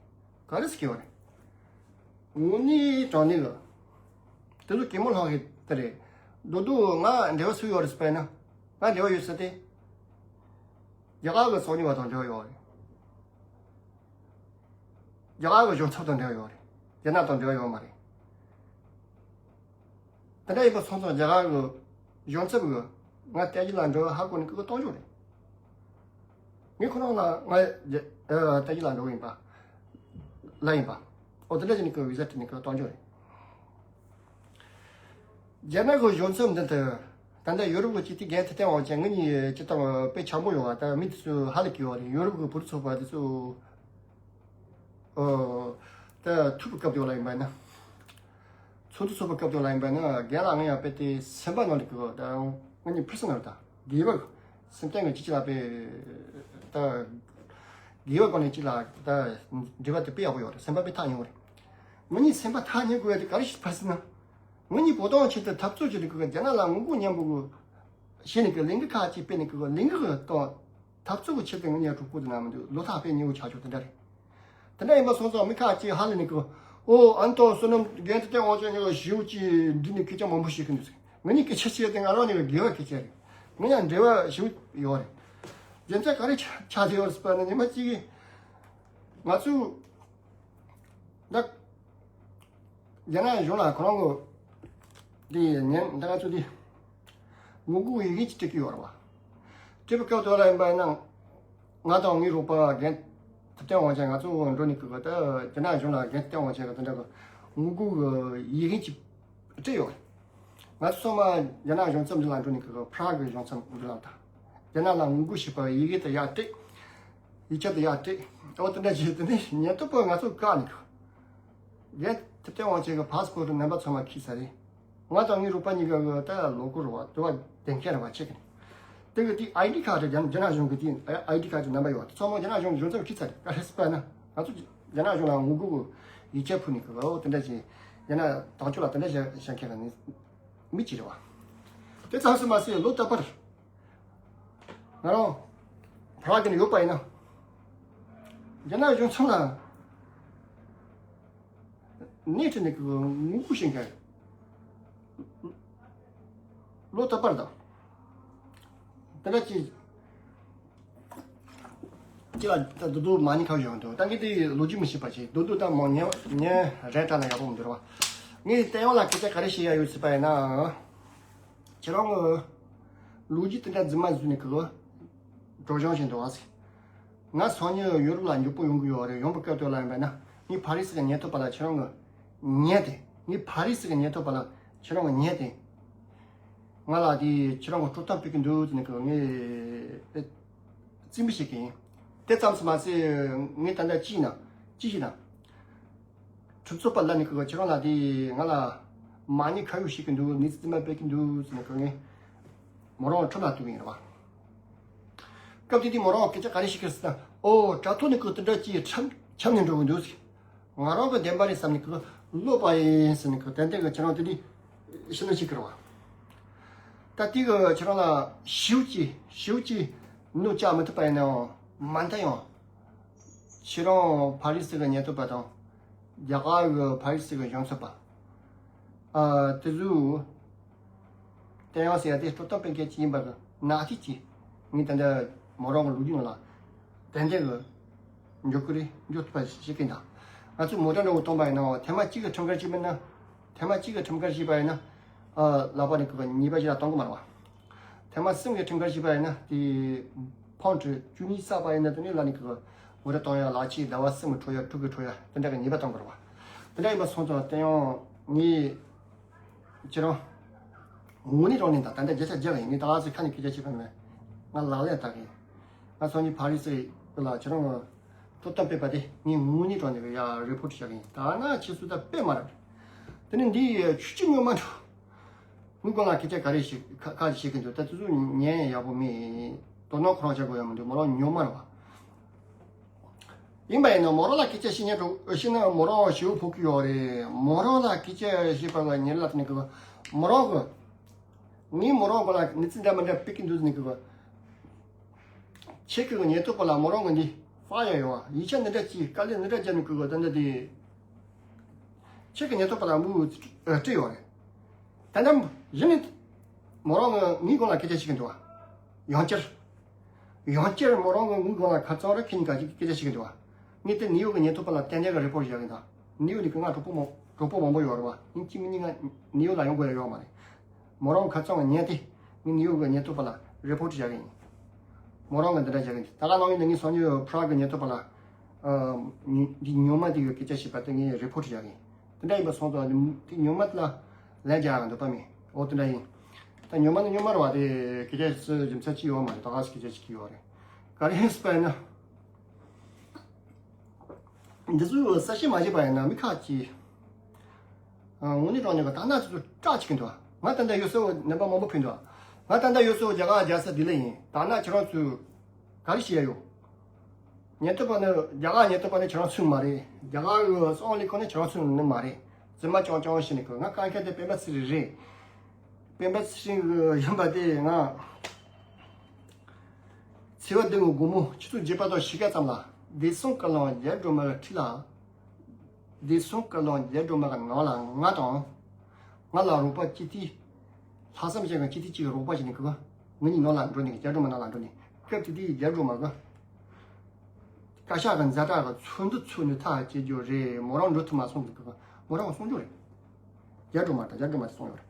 ག་རེ་ཟེར་གི་ཡོད་རེད། དངོས་གནས་དྲང་གནས་གི། དེ་ཚོ་གད་མོ་ལྷག་གི་དེ་རེད། རྡོ་རྡོ་ང་འབྲེལ་བ་སུ་ཡོད་རེད་ཟེར་པས་ན། ང་འབྲེལ་བ་ཡོད་ཟེར་ཏེ། རྒྱ་གར་གི་གསང་ཉུལ་བ་དང་འབྲེལ་བ་ཡོད་རེད། རྒྱ་གར་གྱི་གཞུང་ཚབ་དང་འབྲེལ་བ་ཡོད་རེད། རྒྱ་ནག་དང་འབྲེལ་བ་ཡོད་མ་རེད། དེ་འདྲ་ཡིན་པ་སོང་ཙང་རྒྱ་གར་གྱི་གཞུང་ཚབ་ཀྱིས་ང་བསྟན་འཛིན་ལགས་འབྲེལ་བ་ཧ་གོ་ནས་ཁོ་གཏོང་རྒྱུ་རེད། ངས་ཁོ་རང་ལ་ང་རྒྱ་ཨ་བསྟན་འཛིན་ལགས་འབྲེལ་བ་ཡིན་པ་ལ་ཡིན་པ། ཨོ་དེ་འདྲ་བྱས་ནས་ཁོ་བི་ཟ་སྤྲད་ནས་ཁོ་གཏོང་རྒྱུ་རེད། རྒྱ་ནག་གི་གཞུང་ཚབ་འདི་ལྟར་ད་ལྟ་ཡོ་རོབ་ཀྱི་སྤྱི་འཐུས་རྒན་ཐུབ་བསྟན་དབང་ཆེན་ངེད་གཉིས་སྤྱིར་བཏང་དཔེ་འཆམ་པོ་ཡོད་པ། ད་མི་དེ་ཚོ་ཧ་ལས་ཀྱི་ཡོད་རེད། ཡོ་རོབ་ཀྱི་བུ་རུ་ཚོགས་པ་དེ་ཚོ་ཨོ་ད་ཐུག་པའི་སྐབས་དེ་ལ་ཡིན་པ་ན། ཚོགས་འདུ་ཚོགས་པའི་སྐབས་དེ་ལ་ཡིན་པ་ན་རྒན་ལགས་ང་ཡང་དཔེ་དེ་སེམས་པ་ནང་ལ་གི་ད་ངེད་གཉིས་ཕར་སེམས་ནང་ལ་ད་དགེ་བ་སེམས་བརྟན་གྱི་ཅི་ཅི་ལ་དཔེ་ད་དགེ་བ་སྒོ་ནས་ཅི་ལ་ད་འབྲེལ་བ་དེ་དཔེ་ཡག་པོ་ཡོད་རེད། སེམས་པ་དཔེ་ཐག་ཉེ་བོ་རེད། ངེད་གཉིས་སེམས་པ་ཐག་ཉེ་དགོས་ཡ་དེ་ག་རེ་ཞིག་ཕར་སེམས་ན། ངེད་གཉིས་བོད་དོན་ཆེད་དུ་འཐབ་རྩོད་བྱེད་ནས་གི་རྒྱ་ནག་ལ་ངོ་རྒོལ་མཉམ་པོ་གི་བྱས་ནས་གི་ལས་འགུལ་ཁག་ཅིག་སྤེལ་ནས་གི་ལས་འགུལ་གི་ཐོག་འཐབ་རྩོད་ཀྱི་ཆེད་དུ་ངེད་གཉིས་གྲོགས་པོ་དེ་ན་མི་འདུག་ལོ་ཐག་དཔེ་ཉེ་བོ་ཆགས་ཆོག་དེ་འདྲ་རེད། དེ་འདྲ་ཡིན་པ་སོང་ཙང་མི་ཁག་ཅིག་ཧ་ལས་ནས་གི་ཨོ་ཨ་ནི་ཏོ་བསོད་ནམས་རྒན་ཐུབ་བསྟན་དབང་ཆེན་གཉིས་ལ་ཞེ་པོ་ཅིག་འདི་ནས་སྐད་ཆ་མང་པོ་བཤད་གི་འདུག་ཟེར། ངེད་གཉིས་སྐད་ཆ་བཤད་དེ་ང་རང་གཉིས་ཀྱི་དགེ་བ་སྐད་ཆ་རེད། ངེད་གཉིས་འབྲེལ་བ་ཞེ་པོ་ཡོད་རེད། རྒྱུ་མཚན་ག་རེ་ཆགས་ཆགས་བསྡད་ཡོད་རེད་ཟེར་བ་ན་ཉི་མ་གཅིག་གི་ང་ཚོ་ད། རྒྱ་ནག་གཞུང་ལ་ཁོ་རང་གི་དེ་ཉན་ད་ང་ཚོ་དེ་ངོ་རྒོལ་ཡི་གེ་ཅིག་སྤྲད་ཀྱི་ཡོད་རེད་བ། སྤྲད་པའི་སྐབས་དེ་ལ་ཡིན་པ་ཡིན་ན་ང་དང་ངའི་རོགས་པ་རྒན་ཐུབ་བསྟན་དབང་ཆེན་ང་ཚོ་འགྲོ་ནས་ཀྱི་ད་རྒྱ་ནག་གཞུང་ལ་རྒན་ཐུབ་བསྟན་དབང་ཆེན་གྱི་དེ་འདྲ་གི་ངོ་རྒོལ་གྱི་ཡི་གེ་ཅིག་སྤྲད་ཡོད་རེད། ང་ཚོ་ཚང་མ་རྒྱ་ནག་གཞུང་ཚབ་འདི་ལ་འགྲོ་ནས་ཀྱི་ཕ་རག་གི་གཞུང་ཚབ་འདི་ལ་དང་རྒྱ་ནག་ལ་ངོ་རྒོལ་བྱེད་པའི་ཡི་གེ་དེ་ཡར་སྤྲད། ཡིག་ཆ་དེ་ཡར་སྤྲད། ཨོ་དེ་འདྲ་བྱས་དེ་ནས་ཉེན་རྟོག་པས་ང་ཚོ་བཀག་ནས་ཀྱི། རྒན་ཐུབ་བསྟན་དབང་ཆེན་གྱི་ཕ་སི་པོར་ཊི་རྣམ་པ་ཚང་མ་ཁྱེར་ཚར་རེད། ང་དང་ངའི་རོགས་པ་གཉིས་ཀ་གི་ད་ལོ་གོ་རེད་བ། དུ་བ་དེང་སྐད་རེད་བ་ཆེ་གི་ནས། དེ་གི་དེ་ཨའི་ཌི་ཁ་རེད། རྒྱ་རྒྱ་ནག་གཞུང་གི་དེ་ཨའི་ཌི་ཁ་དེ་རྣམ་པ་ཡོད་བ། དེ་ཚང་མ་རྒྱ་ནག་གཞུང་གཞུང་ཚབ་ཁྱེར་ཚར་རེད། ག་རེ་ཟེར་བ་ན་ང་ཚོ་རྒྱ་ནག་གཞུང་ལ་ངོ་རྒོལ་གི་ཡིག་ཆ་ཕུལ་ནས་གི་ཨོ་དེ་འདྲ་བྱས་རྒྱ་ནག་དམག་སྤྱི་ལ་དེ་འདྲ་བྱ་བྱ་མཁན་ལ་ནི་མི་གཅིག་རེད་བ། དེ་ཙམ་ཟེར་མ་ཟད་ལོ་རྟག་པར། ང་རང་བྲག་གི་ནས་ཡོད་པ་ཡིན་ན། རྒྱ་ནག་གཞུང་ཚབ་ལ་སྣེ་ཁྲིད་ནས་ཀྱི་ངོ་རྒོལ་བྱེད་མཁན་ལོ་རྟག་པར་དང་། དེ་འདྲ་ཅིག་ཅིག་ལ་ད་རྡོ་རྡོ་མ་ཉེས་ཁ་བཞག་འདུག་ད་ངས་དེ་ལོ་རྒྱུས་མི་ཤེས་པ་ཞིག་རྡོ་རྡོ་ད་མང་ཉེ་ཉེ་རེད་དྲ་ན་ཡག་པོ་མི་འདུག་ར་བ། ངས་བསྟན་དབང་ལ་སྐད་ཆ་ག་རེ་བཤད་ཡ་ཡོད་ཟེར་བ་ཡིན་ན། ཁྱེད་རང་གི་ལོ་རྒྱུས་དེ་འདྲ་རྫུན་མ་བཟོས་ནས་གི་སྒྲོག་སྦྱང་བྱེད་འདུག་ཨ་ཟེར། ང་སང་ཉིན་ཡོ་རོབ་ལ་མགྱོགས་པོ་ཡོང་གི་ཡོད་རེད། ཡོང་པའི་སྐབས་དེ་ལ་ཡིན་པ་ན་ངའི་ཕ་རི་སི་གི་ཉེན་རྟོག་པ་ལ་ཁྱེད་རང་གི་ཉན་ཏེ། ངའི་ཕ་རི་སི་གི་ཉེན་རྟོག་པ་ལ་ཁྱེད་རང་གི་ཉན་ཏེ། ང་ལ་དེ་ཁྱེད་རང་གི་དཀྲོག་གཏམ་སྤེལ་གི་འདུག་ཟེར་ནས་གི་ངས་རྩིས་འབུལ་བྱེད་ཀྱི་ཡིན། དེ་ཙམ་ཟེར་མ་ཟད་ངས་ད་ལྟ་ཅི་ཡིན་ན་ཅི་ཞིག་ན། གྲུབ་ཚོད་པ་ལ་ནི་ཁོ་ཁྱེད་རང་ལ་དེ་ང་ལ་མ་ཉེས་ཁ་གཡོག་བྱེད་ཀྱི་འདུག་གནས་ཚུལ་རྫུན་མ་སྤེལ་གྱི་འདུག་ཟེར་ནས་ཁོ་ངས་མོ་རང་ཁྲིམས་ལ་གཏུག་གི་ཡིན་རེད་བ། སྐབས་དེ་དུས་མོ་རང་སྐད་ཆ་ག་རེ་བཤད་ཀྱི་ཟེར་ན། ཨོ་དྲ་ཐོག་ནས་ཁོ་དེ་འདྲ་ཅིག་ཁྲམ་ཁྲམ་ནས་འགྲོ་གི་འདུག་ཟེར། ང་རང་གི་བདེན་པ་རེད་བསམ་ནས་ཁོ་ལོག་པ་ཡིན་ཟེར་ནས་ཁོ་ཏན་ཏན་གི་ཁྱེད་རང་དེ་འདྲའི་ཕྱི་ལོགས་བཤད་ཀྱི་རེད་བ། ད་དེ་གི་ཁྱེད་རང་ལ་ཞེ་པོ་ཅིག་ཞེ་པོ་ཅིག་གནོད་བསྐྱལ་མི་ཐུབ་པ་ཡིན་ནའང་མ་མཐའ་ཡང་། ཁྱེད་རང་ཕ་རི་སི་གི་ཉེན་རྟོག་པ་དང་། རྒྱ་གར་གི་ཕ་རི་སི་གི་གཞུང་ཚབ་པ། ཨ་དེ་ཚོས་བསྟན་དབང་ཟེར་ཡ་དེ་དཀྲོག་གཏམ་སྤེལ་མཁན་ཅིག་ཡིན་པ་གི་ནག་ཐིག་ཅིག་ངས་ད་ལྟ་མོ་རང་གི་ལོ་རྒྱུས་ནང་ལ་ཏན་ཏན་གི་འཇོག་གི་རེད། འཇོག་ཐུབ་པ་ཞིག་བྱེད་ཀྱི་ཡིན་ད། ང་ཚོས་མོ་ཊ་འདྲ་བོ་གཏོང་པ་ཡིན་ནའང་ཐེངས་མ་གཅིག་གི་ཁྲིམས་འགལ་བྱས་པ་ཡིན་ན། ཐེངས་མ་གཅིག་གི་ཁྲིམས་འགལ་བྱས་པ་ཡིན་ན། ཨ་ལག་པ་ནས་གི་ཉེས་པ་ཞིག་ལ་གཏོང་གི་མ་རེད་བ། ཐེངས་མ་གསུམ་གྱི་ཁྲིམས་འགལ་བྱས་པ་ཡིན་ན་དེ་ཕོན་ཁྲི་བཅུ་གཉིས་བསགས་པ་ཡིན་ན་དེ་ནས་ལ་ནི་གི་ངོ་ར་གཏོང་ཡ་ལག་ཆས་ཟླ་བ་གསུམ་གྱི་འཕྲོ་ཡ་དྲུག་གི་འཕྲོ་ཡ་དེ་འདྲ་གི་ཉེས་པ་གཏོང་དགོས་རེད་བ། དེ་འདྲ་ཡིན་པ་སོང་ཙང་བསྟན་དབང་ངས་ཁྱེད་རང་ངོ་ནས་རང་ནས་ད་ད་འདྲ་བརྒྱ་ཆ་བརྒྱ་གི་ཡིན། ངས་ད་ག་ཚོད་ཁ་ནས་སྐད་ཆ་བཤད་པ་མེད། ང་ལག་ལེན་བལྟ་གི་ཡིན། ང་སང་ཉིན་ཕ་རི་སི་ལ་ཁྱེད་རང་གི་དཀྲོག་གཏམ་སྤེལ་པ་དེ་ངས་ངོ་ནས་རང་ནས་ཡ་རི་པོ་ཊི་བྱ་གི་ཡིན། ད་ན་ཁྱེད་ཚོ་ད་དཔེ་མ་རེད། དེ་ནས་འདི་ཆུ་ཆུ་ཉོ་མ་འགྲོ། ངའི་སྒང་ལ་སྐད་ཆ་ག་རེ་ཞིག་ཁ་ཁ་ཞིག་བཤད་ཀྱི་འདུག་ད་དེ་ཚོ་ཉན་ཡག་པོ་མེད། དོ་སྣང་ཁོ་རང་བྱ་དགོས་ཡག་མི་འདུག་མོ་རང་ཉོ་མ་རེད་བ། ཡིན་པ་ཡིན་ན་མོ་རང་ལ་སྐད་ཆ་བཤད་ཉན་འགྲོ་བཤད་ན་མོ་རང་ཞེ་པོ་ཕོག་གི་ཡོད་རེད། མོ་རང་ལ་སྐད་ཆ་བཤད་པ་ལ་ཉེར་ལ་དེ་ནི་གི་མོ་རང་གི་ངས་མོ་རང་སྒང་ལ་གནས་ཚུལ་འདྲ་མི་འདྲ་སྤེལ་གྱི་འདུག་ཟེར་ནས་གི། ཁྱེད་ཀྱི་ཉེན་རྟོག་པ་ལ་མོ་རང་གི་འདི་ཧྥ་ཡ་ཡོད་ཡིག་ཆ་འདི་འདྲ་ཅིག་དཀའ་ལས་འདི་འདྲ་རྒྱབ་ནས་གི་གི་ད་འདི་དེ། ཁྱེད་ཀྱི་ཉེན་རྟོག་པ་ལ་མུ་སྤྲད་ཡོད་རེད། ད་ལྟ་གཞི་ནས་མོ་རང་གི་ངའི་སྒང་ལ་སྐད་ཆ་བཤད་ཀྱི་འདུག་བ། ཡང་བསྐྱར། ཡང་བསྐྱར་མོ་རང་གི་ངའི་སྒང་ལ་ཁ་རྩང་ར་ཁྱེད་གཉིས་ཀ་ཅིག་སྐད་ཆ་བཤད་ཀྱི་འདུག་བ། ངས་དེ་ནིའུ་ཡོག་གི་ཉེན་རྟོག་པ་ལ་ཏན་ཏན་གྱི་རི་པོར་ཊི་བཞག་གི་ཡིན་ད། ནིའུ་ཡོག་ནས་ང་གྲོགས་པོ་མང་གྲོགས་པོ་མང་པོ་ཡོད་རེད་བ། ཡིན་གཅིག་མིན་གཉིས་ང་ནིའུ་ཡོག་ལ་ཡོང་དགོས་ཡ་ཡོད་མ་རེད། མོ་རང་ཁ་རྩང་ཉན་དེ་ངས་ནིའུ་ཡོག་གི་ཉེན་རྟོག་པ་ལ་རི་པོར་ཊི་བཞག་གི་ཡིན། མོ་རང་གི་འདི་འདྲ་བཞག་གི་ཡིན། ད་ག་ནང་ཡིན་ན་ངས་སང་ཉིན་པྲག་གི་ཉེན་རྟོག་པ་ལ་ཨ་ཉི་འདི་ཉུང་མ་དེ་གི་སྐད་ཆ་བཤད་པ་དེ་ངས་རི་པོར་ཊི་བཞག་གི་ཡིན། དེ་འདྲ་ཡིན་པ་སོང་ཙང་དེ་ཉུང་མ་དེ་ལ་ལན་རྒྱག་གི་འདོད་པ་མེད། འོ་དེ་འདྲ་ཡིན། ད་ཉུང་མ་ནི་ཉུང་མ་རེད་བ། དེ་སྐད་ཆ་སུ་རྒྱུ་མཚན་ཅི་ཡོད་མ་རེད། ད་ག་སུ་སྐད་ཆ་ཅིག་ཡོད་རེད། ག་རེ་ཡིན་ཟེར་བ་ཡིན་ན། འདི་ཚོའི་གསལ་བཤད་མ་བྱས་པ་ཡིན་ན་མི་ཁག་ཅིག་ཨ། དངོས་གནས་དྲང་གནས་ཀྱི་དག་སྣང་ཚོ་སྐྲག་བྱེད་ཀྱི་འདུག་ང་ད་ལྟ་ཡོད་སའི་ནད་པ་མང་པོ་ཕུད་འདུག་ང་ད་ལྟ་ཡོད་སའི་རྒྱ་གར་རྒྱལ་ས་ལྡི་ལི་ཡིན། དག་སྣང་ཁྱེད་རང་ཚོས་ག་རེ་བྱེད་ཡ་ཡོད། ཉེན་རྟོག་པ་ནི་རྒྱ་གར་ཉེན་རྟོག་པ་ནི་ཁྱེད་རང་ཚོའི་མ་རེད། རྒྱ་གར་གྱི་སྲིད་དབང་ལས་ཁུངས་ནི་ཁྱེད་རང་ཚོའི་ནི་མ་རེད། རྫུན་མ་རྐྱང་རྐྱང་བཤད་ནས་གི། ང་གང་ག་དེ་སྤེན་པ་ཚེ་རིང་རེད། སྤེན་པ་ཚེ་རིང་གི་ཡིན་པ་དེ་ང་ཚེས་པ་བདུན་གྱི་དགོང་མོ་ཆུ་ཚོད་བརྒྱད་པ་དང་ཕྱེད་ཀ་ཙམ་ལ་བདེ་སྲུང་བཀའ་བློན་རྒྱ་སྒྲོལ་མ་གི་འཁྲིས་ལ། བདེ་སྲུང་བཀའ་བློན་རྒྱ་སྒྲོལ་མ་གི་ནང་ལ་ང་དང་། ང་ལ་རོགས་པ་སྤྱི་འཐུས། ལྷག་བསམ་ཅན་གྱི་སྤྱི་འཐུས་གཅིག་གིས་རོགས་པ་བྱས་ནས་གི། ང་གཉིས་ནང་ལ་འགྲོ་ནས་རྒྱ་སྒྲོལ་མ་ནང་ལ་འགྲོ་ནས། སྐབས་དེ་དུས་རྒྱ་སྒྲོལ་མ་གི། བཀའ་ཤག་གི་ཛ་དྲག་གི་ཚོགས་འདུ་ཚོགས་ནས་ཐག་བཅད་རྒྱུ་རེད། མོ་རང་འགྲོ་ཐུབ་མ་སོང་གི། མོ་རང་གསུང་རྒྱུ་རེད། རྒྱ་སྒྲོལ་མ་དང་རྒྱ་སྒྲོལ་མ་གསུང་ཡོད་རེད།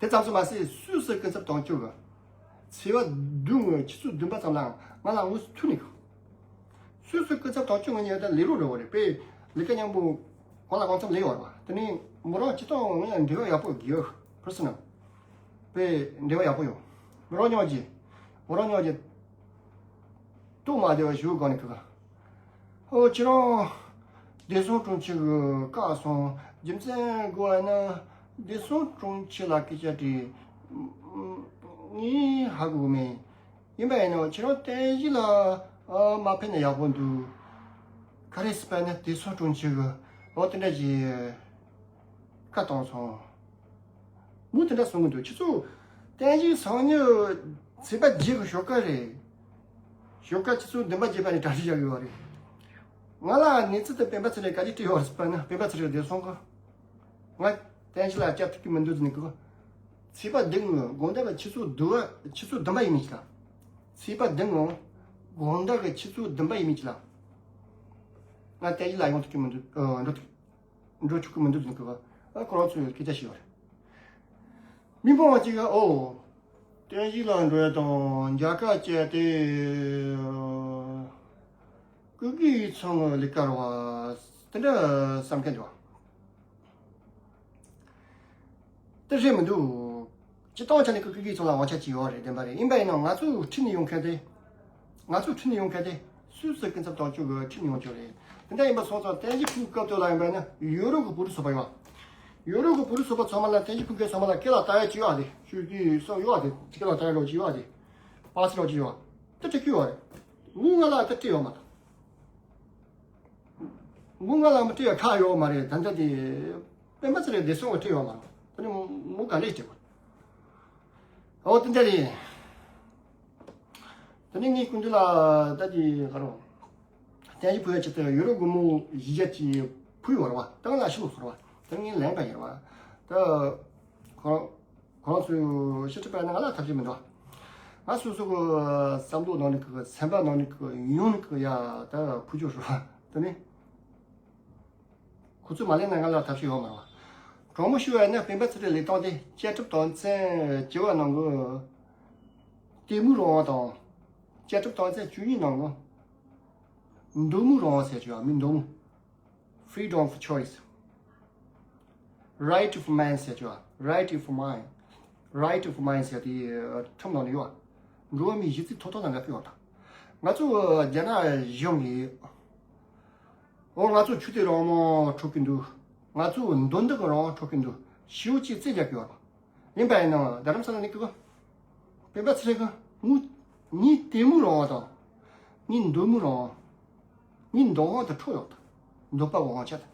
དེ་ཙམ་དུ་མ་ཟད་སུད་སི་སྐུ་ཚབ་དོན་གཅོད་ཀྱིས་ཚེས་པ་བདུན་ངོ་ཆུ་ཚོད་བདུན་པ་ཙམ་ལའང་ང་ལ་དངོས་སུ་ཐུག་ནས་གི། སུད་སི་སྐུ་ཚབ་དོན་གཅོད་ངོས་ནས་ད་ལས་རོགས་རེད་བ་རེད། དཔེ་ལས་ཀ་མཉམ་པོ་གང་ལ་གང་འཚམ་ལས་ཡོད་རེད་བ། དེ་ནས་མོ་རང་སྤྱི་བཏང་ངོས་ནས་འབྲེལ་བ་ཡག་པོ་ཡོད། པར་སོ་ནལ་དཔེ་འབྲེལ་བ་ཡག་པོ་ཡོད། མོ་རང་ཉོག་གི། མོ་རང་ཉོག་གི། ལྟོ་མ་བདེ་བ་ཞུ་གང་ནས་གི། ཨོ་ཁྱེད་རང་བདེ་སྲུང་དྲུང་ཆེ་གི་བཀའ་སོང་རྒྱུ་མཚན་དགོས་ན་བདེ་སྲུང་དྲུང་ཆེ་ལ་སྐད་ཆ་དྲིས། ངས་ཧ་གོ་མེད། ཡིན་པ་ཡིན་ནོ་ཁྱེད་རང་བསྟན་བཞི་ལ་མ་ཕེབས་ན་ཡག་པོ་འདུག་ག་རེ་ཟེར་བ་ན་བདེ་སྲུང་དྲུང་ཆེ་གི་འོ་དེ་འདྲ་ཞིག་བཀའ་བཏང་སོང་། མོས་དེ་འདྲ་གསུང་གི་འདུག་ཆུ་ཚོད་བསྟན་བཞི་སང་ཉིན་ཚེས་པ་བརྒྱད་གི་ཞོགས་ཀ་རེད། ཞོགས་ཀ་ཆུ་ཚོད་བདུན་པ་བརྒྱད་པ་ནས་གྲ་སྒྲིག་བྱ་དགོས་པ་རེད། ང་ལ་གནས་ཚུལ་དེ་སྤེན་པ་ཚེ་རིང་ག་ཅིག་སྤྲད་ཡོད་རེད་ཟེར་བ་ན་སྤེན་པ་ཚེ་རིང་བདེ་སྲུང་གི། ང་བསྟན་བཞི་ལ་བཅར་ཐུབ་ཀྱི་མི་འདུག་ཟེར་ནས་གི། ཚེས་པ་བདུན་ངོ་དགོང་དག་གི་ཆུ་ཚོད་བདུན་པ་ཆུ་ཚོད་བདུན་པ་ཡིན་མིན་ཅི་ལ། ཚེས་པ་བདུན་ངོ་དགོང་དག་གི་ཆུ་ཚོད་བདུན་པ་ཡིན་མིན་ཅི་ལ། ང་བསྟན་བཞི་ལ་ཡོང་ཐུབ་ཀྱི་མི་འདུག་ཨ། འགྲོ་ཐུབ་འགྲོ་ཆོག་གི་མི་འདུག་ཟེར་ནས་གི། ཨ། ཁོ་རང་ཚོས་སྐད་ཆ་བཤད་པ་རེད། མི་མང་བ་གཅིག་གིས་ཨོ། བསྟན་བཞི་ལ་འགྲོ་ཡ་དང་མཇལ་ཁ་བཅར་ཏེ། ཀུ་ཀི་ཚང་གི་ལས་ཀ་རེད་བ། དེ་འདྲ་བསམ་མཁན་འདུག་དེ་རེད་མི་འདུག་སྤྱི་བཏང་ཆ་ནས་ཀུ་ཀུ་ཀི་ཚང་ལ་དབང་ཆ་ཅིག་ཡོད་རེད། བདེན་པ་རེད། ཡིན་པ་ཡིན་ན་ང་ཚོའི་ཁྲིད་ནས་ཡོང་མཁན་དེ། ང་ཚོའི་ཁྲིད་ནས་ཡོང་མཁན་དེ། སུད་སི་སྐུ་ཚབ་དོན་གཅོད་ཀྱི་ཁྲིད་ནས་ཡོང་རྒྱུ་རེད། དེ་འདྲ་ཡིན་པ་སོང་ཙང་བསྟན་བཞི་ཕུལ་སྐབས་དེ་ལ་ཡིན་པ་ཡིན་ན་ཡུ་རོབ་ཀྱི་བོད་རིགས་ཚོགས་པ་ཡོད། ཡུ་རོབ་ཀྱི་བོད་རིགས་ཚོགས་པ་ཚང་མ་ལ་བསྟན་བཞི་ཕུལ་མཁན་ཚང་མ་ལ་སྐེ་ལ་བཏགས་ཡ་ཅིག་ཡོད་ཨ་དེ། ཤུགས་ཀྱིས་སོགས་ཡོད་ཨ་དེ། སྐེ་ལ་བཏགས་ཡ་འདྲ་བོ་ཅིག་ཡོད་ཨ་དེ། པ་སི་འདྲ་བོ་ཅིག་ཡོད་ཨ། དེ་སྤྲད་ཀྱི་ཡོད་རེད། ངས་ང་ལ་དེ་སྤྲད་ཡོད་མ་རེད། མོ་ང་ལ་མི་སྤྲད་ཡ་ཁག་ཡོད་མ་རེད། ད་ལྟ་དེ་སྤེན་པ་ཚེ་རིང་བདེ་སྲུང་གིས་སྤྲད་ཡོད་མ་རེད། དེ་ནི་མོ་ག་ལེ་སྤྲད་པ། ཨོ་དེ་འདྲ་རེད། དེ་ནི་ངས་སྐུ་མདུན་ལ་ད་དེ་ག་རེ། བསྟན་བཞི་ཕུལ་ཡ་ཆེད་དུ་ཡུ་རོ་སྒོར་མོ་བཞི་བརྒྱ་ཅིག་ཕུལ་ཡོད་རེད་བ། ད་ང་ལ་ཕྱི་ལོགས་སོང་རེད་བ། དེ་ངས་ལེན་པ་ཡིན་རེད་བ། ད་ཁོ་རང་། ཁོ་རང་ཚོས་ཕྱི་དྲིལ་བ་ནི་ང་ལ་ཐབས་ཤེས་མི་འདུག་ང་སོ་སོ་གི་བསམ་བློ་ནང་ནས་གི་སེམས་པ་ནང་ནས་གི་ཡོང་ནས་གི་ཡ་ད་ཕུལ་རྒྱུ་རེད་བ། དེ་ནི་ཁོ་ཚོས་མ་ལེན་ན་ང་ལ་ཐབས་ཤེས་ཡོད་མ་རེད་བ། དྲང་མོ་ཞུ་བ་ཡིན་ན་སྤེན་པ་ཚེ་རིང་ལས་སྟངས་དེ་བཅའ་ཁྲིམས་དོན་ཚན་བཅུ་པ་ནང་གི་དད་མོས་རང་དབང་དང་། བཅའ་ཁྲིམས་དོན་ཚན་བཅུ་གཉིས་ནང་གི་འདོད་མོས་རང་དབང་ཟེར་གྱི་ཡོད་མི་འདོད་མོས། Freedom of choice. Right of mind ཟེར་གྱི་ཡོད། Right of mind. Right of mind ཟེར་དེ་ཁྲིམས་ནང་ནས་ཡོད། འགྲོ་བ་མིའི་གཞི་རྩའི་ཐོབ་ཐང་དང་འགལ་གྱི་ཡོད་ད། ང་ཚོ་རྒྱ་ནག་གཞུང་གིས། འོ་ང་ཚོ་ཆོས་དད་རང་དབང་འཕྲོག་གི་འདུག་ང་ཚོ་འདོད་འདུན་གྱི་རང་དབང་འཕྲོག་གི་འདུག་ཞེ་པོ་ཅིག་རྩོད་རྒྱག་གི་ཡོད་རེད། ཡིན་པ་ཡིན་ནའང་རྡ་རམ་ས་ལ་ནས་ཀི་གོ། སྤེན་པ་ཚེ་རིང་གིས་ངའི་ངའི་དད་མོས་རང་དབང་དང་། ངའི་འདོད་མོས་རང་དབང་། ངའི་འདོད་དབང་དེ་འཕྲོག་ཡོད་ད། འདོད་པ་དབང་ཆ་དེ།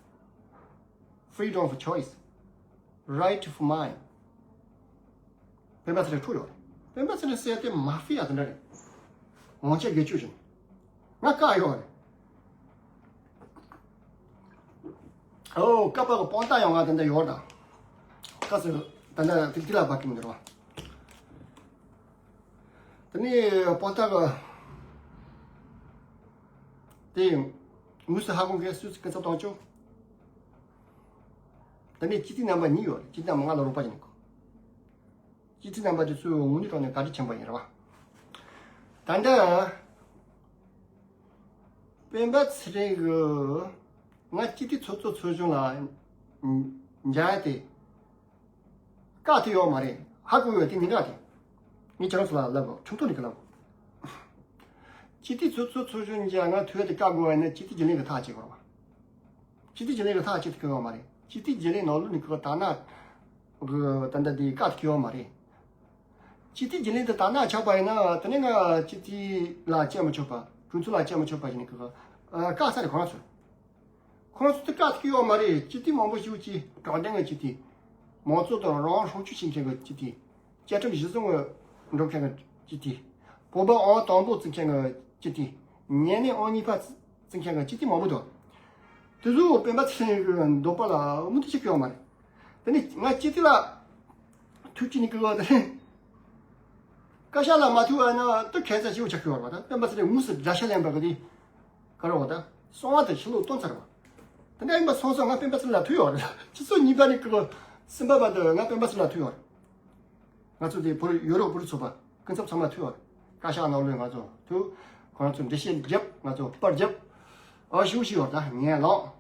Freedom of choice. Right of mind. སྤེན་པ་ཚེ་རིང་འཕྲོག་ཡོད་རེད། སྤེན་པ་ཚེ་རིང་ཟེར་ཡ་དེ་མ་ཧྥི་ཡ་དེ་འདྲ་རེད། དབང་ཆ་སྒེར་གཅོད་བྱས་ནས། ང་བཀག་ཡོད་རེད། ཨོ་བཀག་པ་གི་དཔང་རྟགས་ཡང་ང་དེ་འདྲ་ཡོད་ད། བཀག་ཟེར་ད་འདྲ་ཏིག་ཏིག་ལ་བབས་ཀྱི་མི་འདུག་ར། དེ་ནས་དཔང་རྟགས་གི་དེ་ དངོས་སུ་ཧ་གོ་མཁན་སུས་སུ་སྐུ་ཚབ་བཏང་ཆོག་ད་ནས་སྤྱི་འཐུས་རྣམ་པ་གཉིས་ཡོད་རེད། སྤྱི་འཐུས་རྣམ་པ་ང་ལ་རོགས་པ་བྱེད་ནི་གོ་སྤྱི་འཐུས་རྣམ་པ་དེ་ཚོས་དངོས་གནས་དྲང་གནས་བཀའ་དྲིན་ཆེན་པོ་ཡིན་རེད་བ། ད་ལྟ་སྤེན་པ་ཚེ་རིང་གི་ང་སྤྱི་འཐུས་ཚོགས་གཙོ་ཚོགས་གཞོན་ལ་མཇལ་ཏེ། བཀག་ཐུབ་ཡོད་མ་རེད། ཧ་གོ་ཡོད་དེ་མི་འདྲ་དེ། ངས་ཁྱེད་རང་ཚོ་ལ་ལབ་དགོས། ཁྲིམས་ཐོག་ནས་ཀྱི་ལབ་དགོས། སྤྱི་འཐུས་ཚོགས་གཙོ་ཚོགས་གཞོན་གྱིས་ང་ཐུག་ཡ་དེ་བཀག་དགོས་པ་ཡིན་ན་སྤྱི་འཐུས་རྒྱུན་ལས་ཀྱི་ཐག་བཅད་དགོས་རེད་བ། སྤྱི་འཐུས་རྒྱུན་ལས་ཀྱི་ཐག་བཅད་ཐུབ་ཀྱི་ཡོད་མ་རེད། སྤྱི་འཐུས་རྒྱུན་ལས་ནང་ལོགས་ནས་ཀྱི་དར་ནག་གི་ད་ལྟ་དེ་བཀག་ཐུབ་ཀྱི་ཡོད་མ་རེད། སྤྱི་འཐུས་རྒྱུན་ལས་དེ་དར་ནག་ཆགས་པ་ཡིན་ན་དེ་ནས་ང་སྤྱི་འཐུས་ལ་བཅད་མི་ཆོག་པ། གྲོས་ཚོགས་ལ་བཅད་མི་ཆོག་པ་ཞིག་ནས་ཀྱི་བཀག་ས་རེད་ཁོ་རང་ཚོས། ཁོང་ཚོ་དེ་བཀག་ཐུབ་ཀྱི་ཡོད་མ་རེད། སྤྱི་འཐུས་མང་པོ་ཞིག་ཅིག་དྲང་བདེན་གྱི་སྤྱི་འཐུས། མང་གཙོ་དང་རང་དབང་སྲུང་སྐྱོབ་བྱེད་མཁན་གྱི་སྤྱི་འཐུས། བཅའ་ཁྲིམས་གཞི་བཟུང་གི་འགྲོ་མཁན་གྱི་སྤྱི་འཐུས། བོད་པ་ཨང་དང་པོ་བརྩི་མཁན་གྱི་སྤྱི་འཐུས། ཉེ་གནས་ཨང་གཉིས་པ་བརྩི་མཁན་གྱི་སྤྱི་འཐུས་མང་པོ་འདུག་དེ་ཚོ་སྤེན་པ་ཚེ་རིང་གི་འདོད་པ་ལ་མུ་མཐུད་བྱེད་ཀྱི་ཡོད་མ་རེད། དེ་ནི་ང་སྤྱི་འཐུས་ལ་ཐུག་ཅི་ནི་ཀི་གོ་དེ་ནི། བཀའ་ཤག་ལ་མ་ཐུག་པ་ན་དུ་ཁ་ཚ་ཞིག་ཆགས་ཀྱི་ཡོད་རེད་བ། ད་སྤེན་པ་ཚེ་རིང་དངོས་སུ་དགྲ་ཤ་ལེན་པ་གི་དེ། ག་རེ་བ་ད། སོང་བ་དང་ཕྱི་ལོགས་སྟོན་ཚར་བ། དེ་འདྲ་ཡིན་པ་སོང་སོང་ང་སྤེན་པ་ཚེ་རིང་ལ་ཐུག་ཡོད་རེད། ཆུ་ཚོད་གཉིས་པ་ནས་ཀི་གོ་སེམས་པ་བ་དུ་ང་སྤེན་པ་ཚེ་རིང་ལ་ཐུག་ཡོད་རེད། ང་ཚོ་དེ་བོད་ཡུ་རོབ་བོད་རིགས་ཚོགས་པ་སྐུ་ཚབ་ཚང་མ་ཐུག་ཡོད་རེད། བཀའ་ཤག་ནང་ལོགས་ང་ཚོ་ཐུག་ཁོ་རང་ཚོ་འགྲེལ་བཤད་རྒྱབ། ང་ཚོ་པར་རྒྱབ། ཨ་ཞུ་ཞུ་ཡོད་རེད། ད་ངས་ལགས།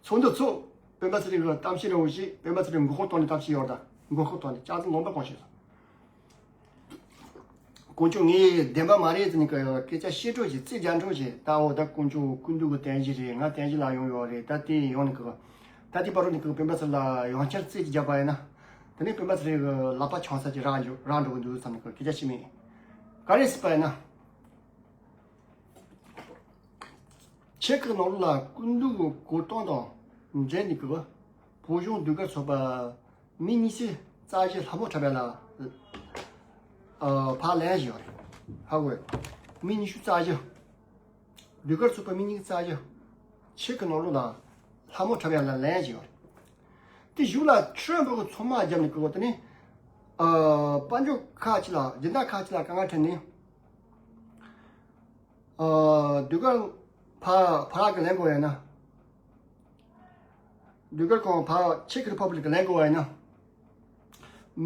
ཚོགས་འདུ་ཚོགས། སྤེན་པ་ཚེ་རིང་གི་གཏམ་བཤད་རིང་བོ་ཞིག་སྤེན་པ་ཚེ་རིང་མགོ་སྐོར་བཏང་ནས་གཏམ་བཤད་ཡོད་རེད། ད་མགོ་སྐོར་བཏང་ནས་ཅག་ཙི་ལོང་པ་གང་བཤད་སོང་། དཀོན་མཆོག་ངའི་བདེན་པ་མ་རེད་ཟེར་ནས་ཀྱི་སྐད་ཆ་བཤད་འགྲོ་ཞིག་རྩིས་རྒྱག་འགྲོ་ཞིག་ད་འོ་ད་དཀོན་མཆོག་ཀུན་འདུས་ཀྱི་རྟེན་གཞི་རེད། ང་རྟེན་གཞི་ལ་ཡོང་ཡོད་རེད། ད་དེ་ཡོང་ནས་ཀྱི་ད་དེ་བར་དུ་ནས་ཀྱི་སྤེན་པ་ཚེ་ལ་ཡང་བསྐྱར་རྩིས་ཅིག་རྒྱག་པ་ཡིན་ན། དེ་ནས་སྤེན་པ་ཚེ་རིང་གི་ལག་པ་ཆང་ས་ཅིག་རག་འགྲོ་རག་འགྲོ་གི་འདུག་བསམ་ནས་ཀྱི་སྐད་ཆ་བཤད་མེད། ག་རེ་ཟེར་པ་ཡིན་ན། ཆེ་ཁག་ནང་ལ་སྐུ་མདུན་གྱི་གོ་སྟངས་དང་འབྲེལ་ནས་ཀྱི་བོད་གཞུང་ཟློས་གར་ཚོགས་པ་མི་ཉི་ཤུ་རྩ་བཞི་ལྷ་མོ་འཁྲབ་ཡ་ལ་ཨ་ཕར་ལན་ཞིག་ཡོད་རེད། ཧ་གོ་རེད། མི་ཉི་ཤུ་རྩ་བཞི། ཟློས་གར་ཚོགས་པ་མི་ཉི་ཤུ་རྩ་བཞི། ཆེ་ཁག་ནང་ལ་ལྷ་མོ་འཁྲབ་ཡ་ལ་ལན་ཞིག་ཡོད་རེད། དེ་གཞུག་ལ་ཁྲི་རིན་པོ་གི་ཚོགས་མ་བརྒྱབ་ནས་ཀྱི་བོ་དེ་ནས་ཨ་དཔལ་འབྱོར་ཁག་ཅིག་ལ་སྦྱིན་བདག་ཁག་ཅིག་ལ་དཀའ་ངལ་འཕྲད་ནས། ཨ་ཟློས་གར་ཕ་ཕ་རག་གི་ལེན་དགོས་ཡོད་ན། ཟློས་གར་ཁང་ཕ་ཆེ་ཁི་རི་ཕབ་ལིག་གི་ལེན་དགོས་ཡོད་ན།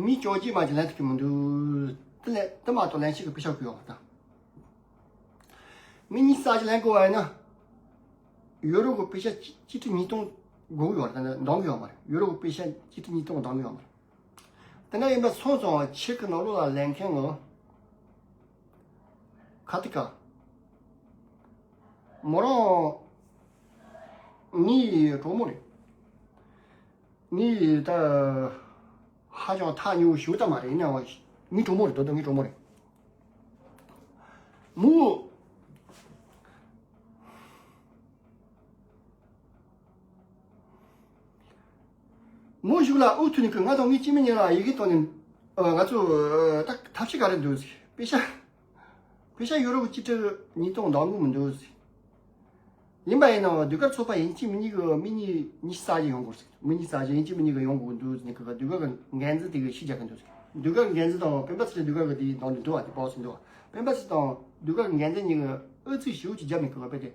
མི་བཅོ་བརྒྱད་མ་ཅིག་ལེན་ཐུབ་ཀྱི་མི་འདུག་དེ་ལས་དེ་མ་གཏོགས་ལེན་ཤེས་ཀྱི་པེ་ཤ་གི་ཡོད་མ་ད། མི་ཉི་ཤུ་རྩ་བཞི་ལེན་དགོས་ཡོད་ན། ཡོ་རོབ་ཀྱི་པེ་ཤ་གཅིག་ཁྲི་ཉིས་སྟོང་དགོས་ཀྱི་ཡོད་རེད། ད་འདང་གི་ཡོད་མ་རེད། ཡོ་རོབ་ཀྱི་པེ་ཤ་གཅིག་ཁྲི་ཉིས་སྟོང་འདང་གི་ཡོད་མ་རེད། དེ་འདྲ་ཡིན་པ་སོང་ཙང་ཆེ་ཁི་ནང་ལོགས་ལ་ལེན་མཁན་ངོ་། ཁ་ཏི་ཀ་མོ་རང་ངའི་གྲོགས་མོ་རེད། ངའི་ད་ཧ་ཅང་ཐག་ཉེ་བོ་ཞུ་ད་མ་རེད། ཡིན་ནའང་ངའི་གྲོགས་མོ་རེད། དོ་དོ་ངའི་གྲོགས་མོ་རེད། མོ། མོ་གཞུག་ལ་ཨུ་ཐུ་ནི་ཀི་ང་དང་ངའི་སྐྱེ་དམན་གཉིས་ལ་ཡི་གེ་བཏང་ནས་ང་ཚོ་ད་ཐབས་ཤེས་ག་རེ་འདུག་ཟེར། པེ་ཤ་པེ་ཤ་ཡོ་རོབ་གཅིག་ཁྲི་ཉིས་སྟོང་འདང་གི་མི་འདུག་ཟེར། ཡིན་པ་ཡིན་ནའང་ཟློས་གར་ཚོགས་པ་ཡིན་གཅིག་མིན་གཉིས་ཀྱི་མི་གཉིས་ཉི་ཤུ་རྩ་བཞི་ཡོང་དགོས་ཟེར། མི་ཉི་ཤུ་རྩ་བཞི་ཡིན་གཅིག་མིན་གཉིས་ཀྱི་ཡོང་དགོས་འདུག་ཟེར་ནས་ཀི་ཟློས་གར་གྱི་འགན་འཛིན་དེ་གི་ཤུགས་རྒྱག་གི་འདུག་ཟེར། ཟློས་གར་གྱི་འགན་འཛིན་དང་སྤེན་པ་ཚེ་རིང་ཟློས་གར་གྱི་དེའི་ནང་དུ་འདུག་བ། དེ་པའོ་སི་འདུག་བ། སྤེན་པ་ཚེ་དང་ཟློས་གར་གྱི་འགན་འཛིན་གཉིས་ཀྱི་ཨུ་ཚུགས་ཞེ་པོ་ཅིག་བརྒྱབ་ནས་ཀི་ཟློས་གར་དེ་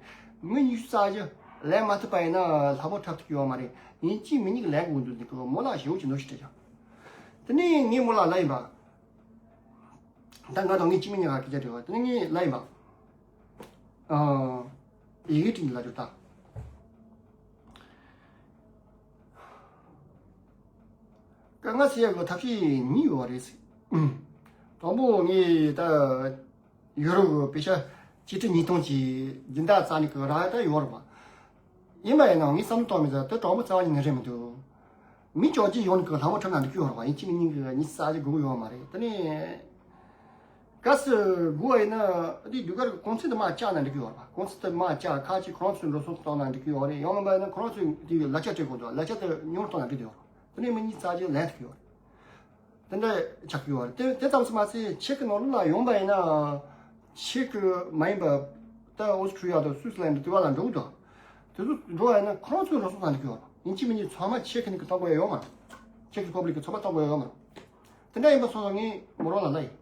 མི་ཉི་ཤུ་རྩ་བཞི་ལེན་མ་ཐུབ་པ་ཡིན་ན་ལྷ་མོ་འཁྲབ་ཐུབ་ཀྱི་ཡོད་མ་རེད། ཡིན་གཅིག་མིན་གཉིས་ཀྱི་ལེན་དགོས་འདུག་ཟེར་ནས་ཀི་མོ་ལ་ཞེ་པོ་ཅིག་ནོར་ཞིག་སྤྲད་ཀྱང་། དེ་ནས་ངས་མོ་ལ་ལབ་ཡིན་པ། ད་ང་དང་ངའི་སྐྱེ་དམན་གཉིས་ཀ་སྐད་ཆ་དྲི་བ་དེ་ནི་ངས་ལབ་ཡིན་པ། ཨ། ཡི་གེ་བྲིས་ནས་ལབ་རྒྱུ་ད། དཀའ་ངལ་སེལ་ཡག་གི་ཐབས་ཤེས་གཉིས་ཡོད་རེད་ཟེར། དང་པོ་ངས་ད་ཡུ་རོབ་གི་པེ་ཤ་གཅིག་ཁྲི་ཉིས་སྟོང་གི་སྦྱིན་བདག་རྩ་ནས་གི་རག་ད་ཡོད་རེད་པ། ཡིན་པ་ཡིན་ནའང་ངས་བསམ་བློ་གཏོང་མི་ཚར། དེ་དྲང་པོ་རྩ་བ་ཉིད་ནས་རེད་མི་འདུག་མི་བཅོ་བརྒྱད་ཡོང་ནས་ཀྱི་ལྷ་མོ་འཁྲབ་ན་འགྲིག་གི་ཡོད་རེད་པ། ཡིན་གཅིག་མིན་གཉིས་ཀྱི་ཉི་ཤུ་རྩ་བཞི་དགོས་ཀྱི་ཡོད་མ་རེད། དེ་ནས་གལ་སྲིད་དགོས་པ་ཡིན་ན་དེ་ཟློས་གར་གྱི་གུང་ཚིགས་དེ་མར་བཅག་ན་འགྲིག་གི་ཡོད་རེད་པ། གུང་ཚིགས་དེ་མར་བཅག་ཁ་ཅིག་ཁོ་རང་ཚོའི་འགྲོ་སོང་གཏོང་ན་འགྲིག་གི་ཡོད་རེད། ཡང་མིན་པ་ཡིན་ན་ཁོ་རང་ཚོས་དེ་ལག་ཆ་སྤྲད་དགོས་འདུག་ལག་ཆ་དེ་ཉུང་རུ་གཏོང་ན་འགྲིག་གི་ཡོད་རེད། དེ་ནས་མི་ཉི་ཤུ་རྩ་བཞི་ལེན་ཐུབ་ཀྱི་ཡོད་རེད། དེ་འདྲ་ཆགས་ཀྱི་ཡོད་རེད། དེ་དེ་ཙམ་ཞིག་མ་ཚད་ཆེ་ཁི་ནང་ལོགས་ལ་ཡོང་པ་ཡིན་ན། ཆེ་ཁི་མ་ཡིན་པ་ད་ཨོ་སི་ཁྲུ་ལི་ཡ་དང་སུད་སི་ལན་དེ་བ་ལ་འགྲོ་གི་འདུག་དེ་ཚོ་འགྲོ་བ་ཡིན་ན་ཁོ་རང་ཚོའི་རོགས་སོང་ཚང་འགྲིག་གི་ཡོད་རེད། ཡིན་གཅིག་མིན་གཅིག་ཚང་མ་ཆེ་ཁི་ནས་ཀྱི་གཏོང་དགོས་ཡ་ཡོད་མ་རེད། ཆེ་ཁི་རི་ཕབ་ལིག་གི་ཚོགས་པ་གཏོང་དགོས་ཡ་ཡོད་མ་རེད། དེ་འདྲ་ཡིན་པ་སོང་ཙང་ངས་མོ་རང་ལ་ལབ་ཡིན།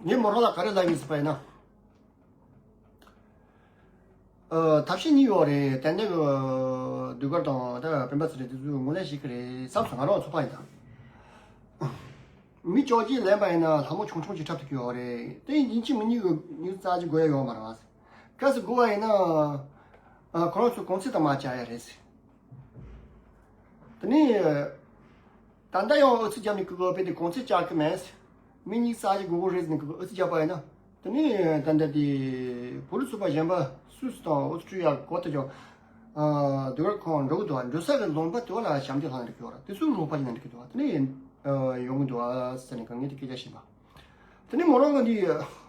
ངས་མོ་རང་ལ་ག་རེ་ལབ་ཡིན་ཟེར་པ་ཡིན་ན། ཨ། ཐབས་ཤེས་གཉིས་ཡོད་རེད། ཏན་ཏན་གྱི་ཟློས་གར་དང་ད་སྤེན་པ་ཚེ་རིང་དེ་ཚོས་ངོས་ལེན་བྱེད་ཀྱི་རེད་བསམ་སོང་། ང་རང་ཚོད་དཔག་ཡིན་ད། མི་བཅོ་བརྒྱད་ལེན་པ་ཡིན་ན་ལྷ་མོ་ཆུང་ཆུང་ཅིག་འཁྲབ་ཐུབ་ཀྱི་ཡོད་རེད། དེ་ཡིན་གཅིག་མིན་གཉིས་ཀྱི་ཉི་ཤུ་རྩ་གཅིག་དགོས་ཡ་ཡོད་མ་རེད་བ། གལ་སྲིད་དགོས་པ་ཡིན་ན། ཨ། ཁོ་རང་ཚོ་གུང་ཚིགས་དང་མ་བཅར་ཡ་རེད། དེ་ནས། ད་ལྟ་ཡང་ཨུ་ཚུགས་རྒྱབ་ནས་ཀི་གི་དཔེ་དེ་གུང་ཚིགས་བཅར་གི་མེད། མི་གཉིས་རྩ་གཅིག་དགོས་དགོས་རེད་ཟེར་ནས་ཀི་གི་ཨུ་ཚུགས་རྒྱབ་པ་ཡིན་ན། དེ་ནས་ད་ལྟ་དེ་བོད་རིགས་ཚོགས་པ་གཞན་པ་སུས་སུ་དང་ཨུ་ཚུགས་ཡག་གོ་ཐུབ་ཀྱང་། ཨ། ཟློས་གར་ཁང་འགྲོ་གི་འདུག་བ། འགྲོ་ས་གི་ལུང་པ་དེ་བ་ལ་ཞབས་འདེགས་ལྷག་ནས་འགྲོ་གི་ཡོད་ར། དེ་ཚོས་རོགས་པ་ཞིག་ལ་འགྲོ་གི་འདུག་བ། དེ་ནས། ཨ། ཡོང་གི་འདུག་བ་ཟེར་ནས་ཀི་ངས་དེ་སྐད་ཆ་བཤད་པ། དེ་ནས་མོ་རང་གི་འདི་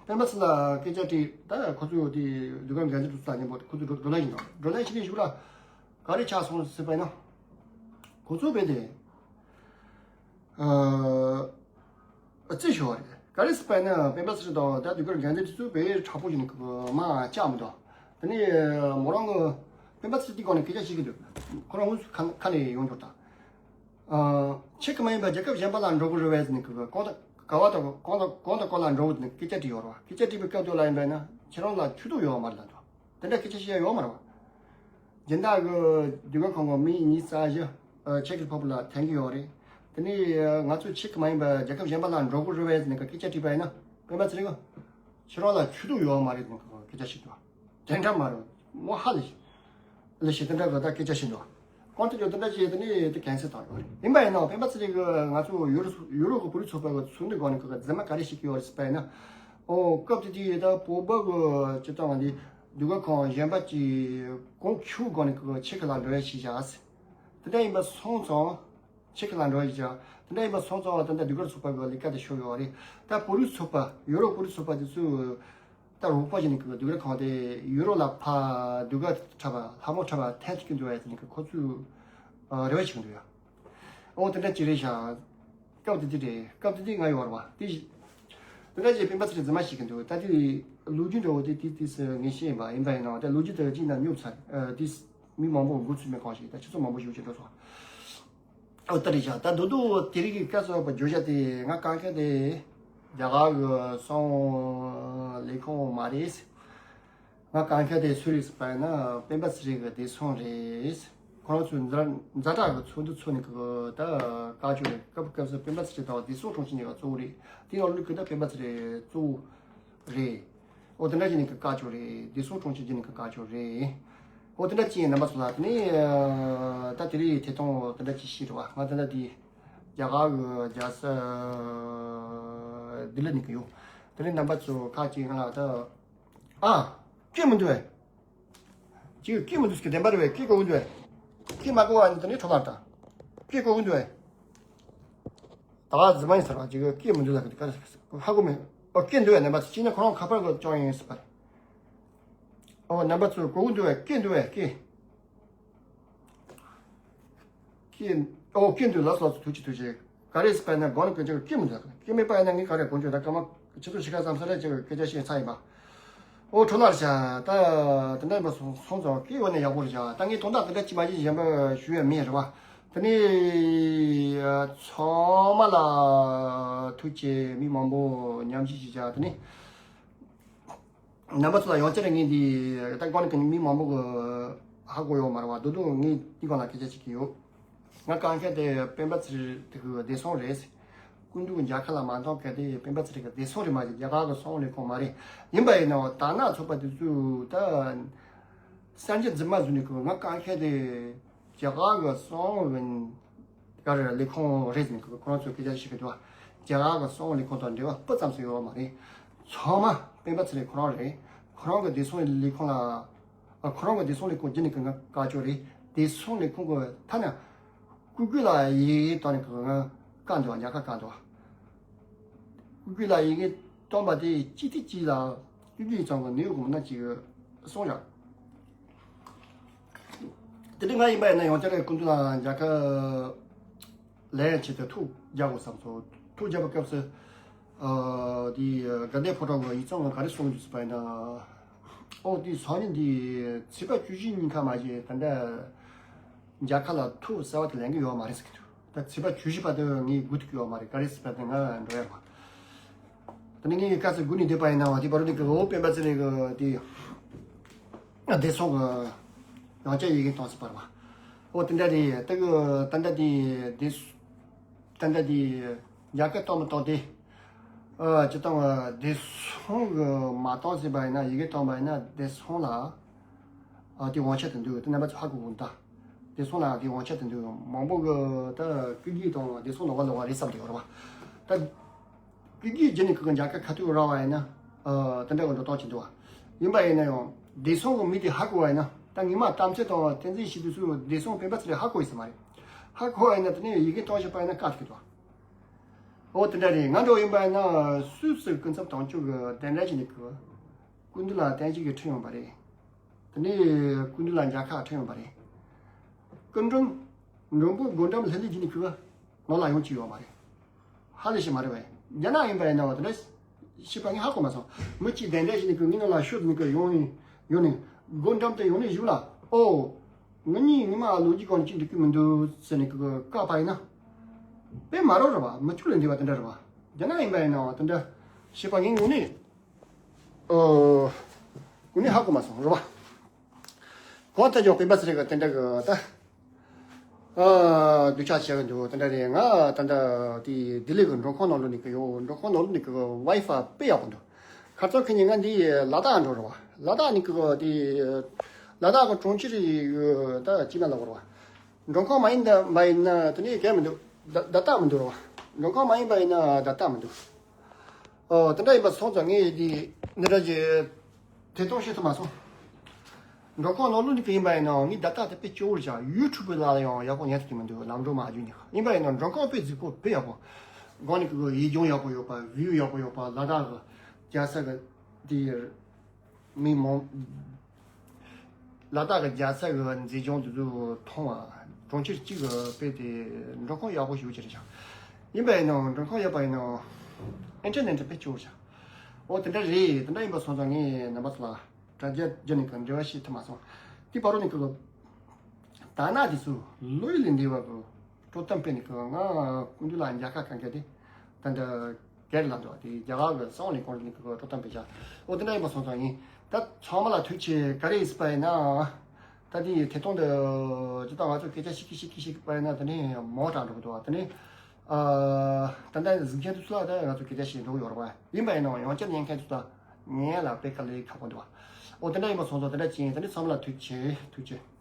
སྤེན་པ་ཚེ་ལ་སྐད་ཆ་དྲིས། ད་ཁོ་ཚོས་དེ་ཟློས་གར་འགན་འཛིན་དུ་ས་ཉིན་པོ་ཁོ་ཚོ་འགྲོ་འགྲོ་ལེན་ཞིག་དང་། འགྲོ་ལེན་ཞིག་ནས་ཞུགས་ལ་ག་རེ་ཆགས་སོང་ཟེར་བ་ཡིན་ན། ཁོ་ཚོ་བས་དེ། ཨ། རྩིས་ཞུ་བ་རེད། ག་རེ་ཟེར་བ་ཡིན་ན་སྤེན་པ་ཚེ་རིང་དང་ད་ཟློས་གར་འགན་འཛིན་དེ་ཚོ་བས་དྲག་པོ་ཞིག་ནས་མ་བཅག་མི་འདུག་དེ་ནས་མོ་རང་གི་སྤེན་པ་ཚེ་རིང་དེ་སྒང་ནས་སྐད་ཆ་བཤད་ཀྱི་འདུག་ཁོ་རང་དངོས་སུ་ཁ་ཁ་ནས་ཡོང་འགྲོ་དང་། ཨ། ཁྱེད་ཀྱི་མ་ཡིན་པ་རྒྱལ་ཁབ་གཞན་པ་ལ་འགྲོ་དགོས་རེད་བས་ཟེར་ནས་ཀི་གི་གང་ལྟར་ག་བ་དང་གང་ལྟར་གང་དང་གང་ལ་འགྲོ་དགོས་ཟེར་ནས་སྐད་ཆ་དྲིས་ཡོད་རེད་བ། སྐད་ཆ་དྲིས་པའི་སྐབས་དུ་ལ་ཡིན་པས་ན་ཁྱེད་རང་ལ་ཆོད་དུ་ཡོད་མ་རེད་ལ་འདུག་དེ་འདྲ་སྐད་ཆ་བཤད་ཡ་ཡོད་མ་རེད་བ། སྦྱིན་བདག་གི་ཟློས་གར་ཁང་གི་མི་གཉིས་རྩ་བཞི། ཨ། ཆེ་ཁི་ཕ་བུ་ལ་འཐེན་གི་ཡོད་རེད། དེ་ནས་ང་ཚོ་ཁྱེད་ཀྱི་མ་ཡིན་པ་རྒྱལ་ཁབ་གཞན་པ་ལ་འགྲོ་དགོས་རེད་བས་ཟེར་ནས་སྐད་ཆ་དྲིས་པ་ཡིན་ན་སྤེན་པ་ཚེ་རིང་གིས་ཁྱེད་རང་ལ་ཆོད་དུ་ཡོད་མ་རེད་ཟེར་ནས་སྐད་ཆ་བཤད་འདུག་དེ་འདྲ་མ་རེད། མོ་ཧ་ལས་ཤིག་ལས་ཤིག་དེ་འདྲ་གི་ད་སྐད་ཆ་བཤད་འདུག་གང་ལྟར་ཀྱང་དེ་འདྲ་བྱས་དེ་ནས་དེ་གན་སེལ་བཏང་ཡོད་རེད། ཡིན་པ་ཡིན་ནའང་སྤེན་པ་ཚེ་རིང་གིས་ང་ཚོ་ཡུ་རོ་ཡུ་རོ་གི་བོད་རིགས་ཚོགས་པ་གི་ཚོགས་འདུའི་སྒང་ནས་ཁོ་གི་རྫུན་མ་ག་རེ་བཤད་ཀྱི་ཡོད་རེད་ཟེར་བ་ཡིན་ན། ཨོ། སྐབས་དེ་དུས་ད་བོད་པ་གི་སྤྱི་བཏང་འདི་ཟློས་གར་ཁང་གཞན་པ་གྱིས་གོང་ཆུ་སྒང་ནས་ཁོ་གི་ཆེ་ཁི་ལ་འགྲོ་ཡ་ཞིག་བཞག་ཟེར། དེ་འདྲ་ཡིན་པ་སོང་ཙང་། ཆེ་ཁི་ལ་འགྲོ་ཡ་ཞིག་བཞག་དེ་འདྲ་ཡིན་པ་སོང་ཙང་ད་ལྟ་ཟློས་གར་ཚོགས་པ་གི་ལས་ཀ་དེ་ཤོར་ཡོད་རེད། ད་བོད་རིགས་ཚོགས་པ་ཡུ་རོ་བོད་རིགས་ཚོགས་པ་དེ་ཚོས། ད་རོགས་པ་བྱས་ནས་ཀི་ཟློས་གར་ཁང་དེ་ཡུ་རོ་ལ་ཕར་ཟློས་གར་འཁྲབ་པ་ལྷ་མོ་འཁྲབ་པ་འཐེན་ཐུབ་ཀྱི་འདུག་ཨེ་ཟེར་ནས་ཀི་ཁོ་ཚོས་རེ་བ་བྱེད་ཀྱི་འདུག་ཡ། ཨོ་དེ་འདྲ་ཅིག་རེད་ཤག་སྐབས་དེ་དུས་རེད། སྐབས་དེ་དུས་ང་ཡོད་རེད་བ། དེ་དེ་འདྲ་ཅིག་སྤེན་པ་ཚེ་རིང་རྫུན་མ་བཤད་ཀྱི་འདུག་ད་དེ་ལོ་རྒྱུས་འདྲ་བོ་དེ་དེ་དུས་སུ་ངས་བཤད་ཡིན་པ་ཡིན་པ་ཡིན་ནའང་ད་ལོ་རྒྱུས་དེ་གཅིག་ན་ཉོབ་ཚར། དེ་མི་མང་པོ་འགོ་ཚུགས་མེད་གང་ཞིག་ད་ཆུ་ཚོད་མང་པོ་ཞིག་ཅིག་འགྲོ་སོང་། ཨོ་ད་རེད་ཤག་ད་རྡོག་རྡོག་དེ་རིང་གི་སྐབས་སུ་བརྗོད་བྱ་དེ་ང་གང་ཁྱད་དེ་རྒྱ་གར་གི་གསང་བའི་ལས་ཁུངས་མ་རེད། ང་གང་ཁྱད་དེ་སུ་རེད་ཟེར་བ་ཡིན་ན་སྤེན་པ་ཚེ་རིང་གི་བདེ་སྲུང་རེད། ཁོ་རང་ཚོས་ཛ་ཛ་དྲག་གི་ཚོགས་འདུ་ཚོགས་ནས་གི་ད་བཀའ་ཆོས་རེད། སྐབས་སྐབས་སུ་སྤེན་པ་ཚེ་རིང་དང་བདེ་སྲུང་དྲུང་ཆེ་གཉིས་ཀ་གཙོ་བོ་རེད། དེ་ཡང་ལུགས་ཀྱི་ད་སྤེན་པ་ཚེ་རིང་གཙོ་བོ་རེད། ཨོ་དེ་འདྲ་བྱས་ནས་ཀྱི་བཀའ་ཆོས་རེད། བདེ་སྲུང་དྲུང་ཆེ་བྱས་ནས་ཀྱི་བཀའ་ཆོས་རེད། ཨོ་དེ་འདྲ་བྱས་རྣམ་པ་ཚོ་ལ་དེ་ནས་ད་དེ་རིང་ཐད་གཏོང་དེ་འདྲ་ཅིག་བྱས་རེད་བ། ང་ད་ལྟ་དེ་རྒྱ་གར་གི་རྒྱལ་ས་ལྡི་ལི་ནས་ཀྱི་ཡོད། དེ་རིང་རྣམ་པ་ཚོ་ཁག་ཅིག་ང་ལ་ད་ཨ་སྐད་མི་འདུག་བས། ཅིག་སྐད་མི་འདུག་ཟེར་གི་བདེན་པ་རེད་བས། སྐད་གོ་གི་འདུག་བས། སྐད་མ་གོ་བ་ནི་དེ་ནས་ཁྲོ་མར་དང་། སྐད་གོ་གི་འདུག་བས། ད་ག་རྫུན་མ་ཡིན་ཟེར་བ་ཅིག་སྐད་མི་འདུག་ལབ་གི་འདུག་ག་རེ་ཧ་གོ་མེད། ཨོ་སྐད་འདུག་བས། རྣམ་པ་ཚོ་གཅིག་ནས་ཁོ་རང་ཁ་པར་གི་ཅོང་ཡིན་ཟེར་བ་རེད། ཨོ་རྣམ་པ་ཚོ་གོ་གི་འདུག་བས། སྐད་འདུག་བས་སྐད། སྐད། ཨོ་སྐད་འདུག་ལགས་སོ་ལགས་སོ། ཐུགས་རྗེ་ཆེ་ཐུགས་རྗེ་ཆེ། ག་རེ་ཟེར་བ་ན་སྒང་ལ་སྐད་ཆ་སྐད་མི་འདུག་སྐད་མེད་པ་ཡིན་ན་ངས་ག་རེ་དགོངས་བྱུང་། ད་སྐར་མ་ཆུ་ཚོད་ཕྱེད་ཀ་ཙམ་ས་རེ་ཅིག་སྐད་ཆ་བཤད་ཚར་ཡིན་པ། ཨོ་ཁྲོ་ལར་བྱ་ད་དེ་འདྲ་མ་སོང་སོང་ཙང་སྐད་འོ་ན་ཡག་པོ་རེད་བྱ། ད་ངས་དོན་དག་དེ་འདྲ་ཅི་མ་ཅི་གཞན་པ་ཞུ་ཡ་མེད་རེད་བ། དེ་ནས་ཚང་མ་ལ་ཐུགས་རྗེ་ཆེ། མི་མང་པོ་མཉམ་ཞུགས་ཅིག་བྱ། དེ་ནས། རྣམ་པ་ཚོ་ལ་ཡང་བསྐྱར་ངས་འདི་ད་གོང་ནས་མི་མང་པོ་གི་ཧ་གོ་ཡོད་མ་རེད་བ། རྡོག་རྡོག་ངས་འདི་སྒང་ལ་སྐད་ཆ་བཤད་ཀྱི་ཡོད། ང་གང་ཤར་དེ་སྤེན་པ་ཚེ་རིང་དེ་གི་བདེ་སྲུང་རེད། སྐུ་མདུན་རྒྱལ་ཁབ་ལ་མ་གཏོང་གལ་ཏེ་སྤེན་པ་ཚེ་རིང་གི་བདེ་སྲུང་རེད་མ་གཏོགས་རྒྱ་གར་གི་གསང་བའི་ལས་ཁུངས་མ་རེད། ཡིན་པ་ཡིན་ནའང་དར་ནག་ཚོགས་པ་དེ་ཚོས་ད་གསར་འགྱུར་རྫུན་མ་བཟོས་ནས་གི་ང་གང་ཤར་དེ། རྒྱ་གར་གི་གསང་བའི་ག་རེ་ལས་ཁུངས་རེད་ཟེར་ནས་ཁོ་ཁོ་རང་ཚོས་སྐད་ཆ་བཤད་ཀྱི་འདུག་ཇ་ག་གི་གསང་བའི་ལས་ཁུངས་དང་འབྲེལ་བ་སྤུ་ཙམ་ཞིག་ཡོད་མ་རེད། ཚང་མ་སྤེན་པ་ཚེ་རིང་ཁོ་རང་རེད། ཁོ་རང་གི་བདེ་སྲུང་ལས་ཁུངས་ལ། ཨ། ཁོ་རང་གི་བདེ་སྲུང་ལས་ཁུངས་བརྒྱུད་ནས་ཀྱི་ང་བཀའ་ཆོས་རེད། བདེ་སྲུང་ལས་ཁུངས་ཀྱི་ཐ་ན་སྐུ་སྒེར་ལ་ཡི་གེ་བཏང་ནས་ཀྱི་ང་བཀའ་འདུག་ཉག་ཁ་བཀའ་འདུག་སྐུ་སྒེར་ལ་ཡི་གེ་བཏང་པ་དེ་གཅིག་དེ་གཅིག་ལ་སྐུ་སྒེར་ཚང་གི་ནུས་གོང་ན་ཅིག་གསུངས་བཞག་དེ་འདྲ་ང་ཡིན་པ་ཡིན་ན་ཡང་བསྐྱར་སྐུ་མདུན་ལ་མཇལ་ཁ་ལེན་ཆེད་དུ་ཐུགས་རྒྱག་དགོས་བསམ་སོང་། ཐུགས་རྒྱག་པའི་སྐབས་སུ། ཨ། དེ་དགའ་ལྡན་ཕོ་བྲང་གི་ཡིག་ཚང་གི་ག་རེ་གསུངས་འདུག་ཟེར་བ་ཡིན་ན། ཨོ་དེ་སང་ཉིན་དེ་ཚེས་པ་བཅུ་བཞི་ཉིན་ཁ་མ་བྱས་ད་ལྟ་མཇལ་ཁ་ལ་ཐུགས་གསར་བ་དེ་ལེན་གི་ཡོད་མ་རེད་ཟེར་གི་འདུག་ད་ཚེས་པ་བཅུ་བཞི་བར་དུ་ངས་སྒུག་ཐུབ་ཀྱི་ཡོད་མ་རེད། ག་རེ་ཟེར་བ་དེ་ང་འགྲོ་ཡ་མ། ད་ནི་ངས་སྐབས་སུ་སྒུག་ནས་བསྡད་པ་ཡིན་ནའང་དེ་བར་དུ་ནི་གི་འོ་སྤེན་པ་ཚེ་རིང་གི་དེ། བདེ་སྲུང་གི་ཡང་བསྐྱར་ཡི་གེ་གཏོང་སྲིད་པ་རེད་པ། འོ་དེ་འདྲ་རེད། ད་གི་ད་འདྲ་དེ་བདེ་སྲུང་། ད་འདྲ་དེ་རྒྱ་སྐད་གཏོང་མི་གཏོང་དེ། ཨ་སྤྱིར་བཏང་བདེ་སྲུང་གི་མ་གཏོང་ཟེར་བ་ཡིན་ན། ཡི་གེ་གཏོང་བ་ཡིན་ན་བདེ་སྲུང་ལ་ཨ་དེ་དབང་ཆ་དེ་འདུག་དེ་རྣམ་པ་ཚོ་ཧ་གོ་གི་འདུག་བདེ་སྲུང་ལ་དེ་དབང་ཆ་དེ་འདུག་མང་པོ་གི་ད་སྐུ་སྒེར་དང་བདེ་སྲུང་ལོགས་ཀ་ལོགས་ཀ་རེད་བསམ་གྱི་ཡོད་རེད་པ། ད་སྐུ་སྒེར་བརྒྱུད་ནས་ཁོ་གི་རྒྱ་སྐད་ཁ་ཐུག་རག་པ་ཡིན་ན། ཨ་དེ་འདྲ་གི་འགྲོ་སྟངས་ཅིག་འདུག་པ། ཡིན་པ་ཡིན་ན་ཡང་བདེ་སྲུང་གི་མི་དེ་ཧ་གོ་བ་ཡིན་ན། ད་ངས་མ་གཏམ་ཚད་དང་བསྟན་འཛིན་ཞིག་དུས་སུ་བདེ་སྲུང་སྤེན་པ་ཚེ་རིང་ཧ་གོ་ཡོད་ས་མ་རེད། ཧ་གོ་བ་ཡིན་ན་དེ་ནས་ཡི་གེ་གཏོང་བྱེད་པ་ཡིན་ན་དཀའ་ཐུག་འདུག་པ། འོ་དེ་འདྲ་རེད། ང་འདྲ་བོ་ཡིན་པ་ཡིན་ན་སུད་སི་སྐུ་ཚབ་དོན་གཅོད་ཀྱི་གདན་འདྲེན་བྱས་ནས་ཁོ་སྐུ་མདུན་ལ་བསྟན་བཅོས་ཀྱི་ཁྲིད་ཡོང་བ་རེད། དེ་ནས་སྐུ་མདུན་ལ་མཇལ་ཁ་ཁྲིད་ཡོང་བ་རེད། སྐུ་མགྲོན། མགྲོན་པོ་སྒོ་འགྲམ་ལྷོད་ལྷོད་བྱས་ནས་ཁོ་ནང་ལ་ཡོང་བཅུག་ཡོད་མ་རེད། ཧ་ལས་ཤིག་མ་རེད་པས། རྒྱ་ནག་ཡིན་པ་ཡིན་ན་འོ་དེ་འདྲ་བྱས་པ་ངས་ཧ་གོ་མ་སོང་། མི་གཅིག་གདན་འདྲེན་བྱས་ནས་ཁོ་ངའི་ནང་ལ་ཤོག་ཟེར་ནས་ཁོ་ཡོང་ནས་ཡོང་ནས་སྒོ་འགྲམ་དུ་ཡོང་ནས་བཞུགས་ལ། ཨོ། ང་གཉིས་ཉི་མ་ལོ་རྒྱུས་སྐོར་ནས་ཅིག་འགྲིག་གི་མི་འདུག་ཟེར་ནས་ཁོ་བཀག་པ་ཡིན་ན། དཔེ་མ་རོགས་རེད་པ། མི་ཕྱུགས་ལས་འདས་པ་དེ་འདྲ་རེད་པ། རྒྱ་ནག་ཡིན་པ་ཡིན་ན་འོ་དེ་འདྲ་བྱས་པ་ངས་དངོས་གནས། ཨོ། དངོས་གནས་ཧ་གོ་མ་སོང་རེད་པ། གང་ལྟར་ཀྱང་སྤེན་པ་ཚེ་རིང་གི་དེ་འདྲ་གི་ད། ཨ་སྡུག་ཅག་བྱས་ཀྱི་འདུག་དེ་འདྲ་རེད། ང་ད་ལྟ་དེ་ལྡི་ལི་གི་མགྲོན་ཁང་ནང་ལོགས་ནས་ཀྱི་ཡོད། མགྲོན་ཁང་ནང་ལོགས་ནས་ཀྱི་ཝའི་ཧྥའི་དཔེ་ཡག་པོ་འདུག་ཁ་སང་ཁ་ཉིན་ང་འདི་ལ་དྭགས་འགྲོ་རེད་པ། ལ་དྭགས་ནས་ཀྱི་དེ་ལ་དྭགས་ཀྱི་གྲོང་ཁྱེར་ཡི་ད་ཅི་ན་ལ་བར་བ། མགྲོན་ཁང་མ་ཡིན་ད་མ་ཡིན་ན་དེ་ནས་གས་མི་འདུག་བརྡ་བརྡ་རྟགས་མི་འདུག་རེད་པ། མགྲོན་ཁང་མ་ཡིན་པ་ཡིན་ན་བརྡ་རྟགས་མི་འདུག་ཨོ་དེ་འདྲ་ཡིན་པ་སོང་ཙང་ངས་འདི་འདི་འདྲ་གི་དེ་གཏོང་ཤེས་ཐུབ་མ་སོང་། མགྲོན་ཁང་ནང་ལོགས་ནས་ཀྱི་ཡིན་པ་ཡིན་ནའང་ངའི་བརྡ་རྟགས་དེ་དཔེ་སྐྱོ་བོ་རེད་ཤག་ཡུ་ཊུབ་ལ་ཡང་ཡག་པོ་ཉན་ཐུབ་ཀྱི་མི་འདུག་ལམ་འགྲོ་མ་བརྒྱུད་ནས། ཡིན་པ་ཡིན་ནའང་མགྲོན་ཁང་དཔེ་རྫིག་པོ་དཔེ་ཡག་པོ། སྒང་ནས་ཀྱི་ཡིག་རྒྱུགས་ཡག་པོ་ཡོད་པ། བིའུ་ཡག་པོ་ཡོད་པ། ལ་དྭགས་ཀྱི་རྒྱལ་ས་གི་དེ་མི་མང་། ལ་དྭགས་ཀྱི་རྒྱལ་ས་གི་མཛེས་ལྗོངས་དེ་ཚོ་མཐོང་བ། གྲོང་ཁྱེར་གཅིག་གི་དཔེ་དེ་མགྲོན་ཁང་ཡག་པོ་ཞེ་པོ་ཅིག་རེད་ཤག་ཡིན་པ་ཡིན་ནའང་མགྲོན་ཁང་ཡག་པ་ཡིན་ནའང་ཨིན་ཊར་ནེཊ་དཔེ་སྐྱོ་བོ་ཤག་འོ་དེ་འདྲ་རེད། དེ་འདྲ་ཡིན་པ་སོང་ཙང་ངས་རྣམ་པ་ཚོ་ལ་དྲ་རྒྱ་བརྒྱུད་ནས་ཀྱི་འབྲེལ་བ་བྱེད་ཐུབ་མ་སོང་། དེ་བར་དུ་ནས་ཀྱི་ད་ནང་དེ་ཚོ་ལོ་ཡི་ལས་འདས་པ་གི་དཀྲོག་གཏམ་སྤེལ་ནས་ཀྱི་ང་སྐུ་མདུན་ལ་མཇལ་ཁ་གང་ག་དེ་ད་འདྲ་སྒེར་ལ་འདུག་དེ་རྒྱ་གར་གི་གསང་བ་ལས་ཁུངས་ནས་ཀྱི་དཀྲོག་གཏམ་སྤེལ་བྱ། འོ་དེ་འདྲ་ཡིན་པ་སོང་ཙང་ཡིན། ད་ཚང་མ་ལ་ཐུགས་རྗེ་ཆེ། ག་རེ་ཡིན་ཟེར་བ་ཡིན་ན། ད་དེ་ཐད་གཏོང་འདི་ཇི་ལྟར་ང་ཚོ་སྐད་ཆ་བཤད་ཀྱི་བཤད་ཀྱི་བཤད་པ་ཡིན་ན་དེ་ནས་མང་དྲགས་འགྲོ་གི་འདུག་དེ་ནས་ཨ་ད་ལྟ་གཟིགས་མཁན་དེ་ཚོ་ལ་ད་ང་ཚོ་སྐད་ཆ་བཤད་འགྲོ་གི་ཡོད་རེད་པ། ཡིན་པ་ཡིན་ནའང་ཡང་བསྐྱར་ཉན་མཁན་དེ་ཚོ་ལ་ཉན་ཡ་ལ་དཔེ་དཀའ་ལས་ཁག་པོ་འདུག་འོ་དེ་འདྲ་ཡིན་པ་སོང་ཙང་དེ་འདྲ་བྱས། དེ་ནས་ཚང་མ་ལ་ཐུགས་རྗེ་ཆེ། ཐུགས་རྗེ་ཆེ།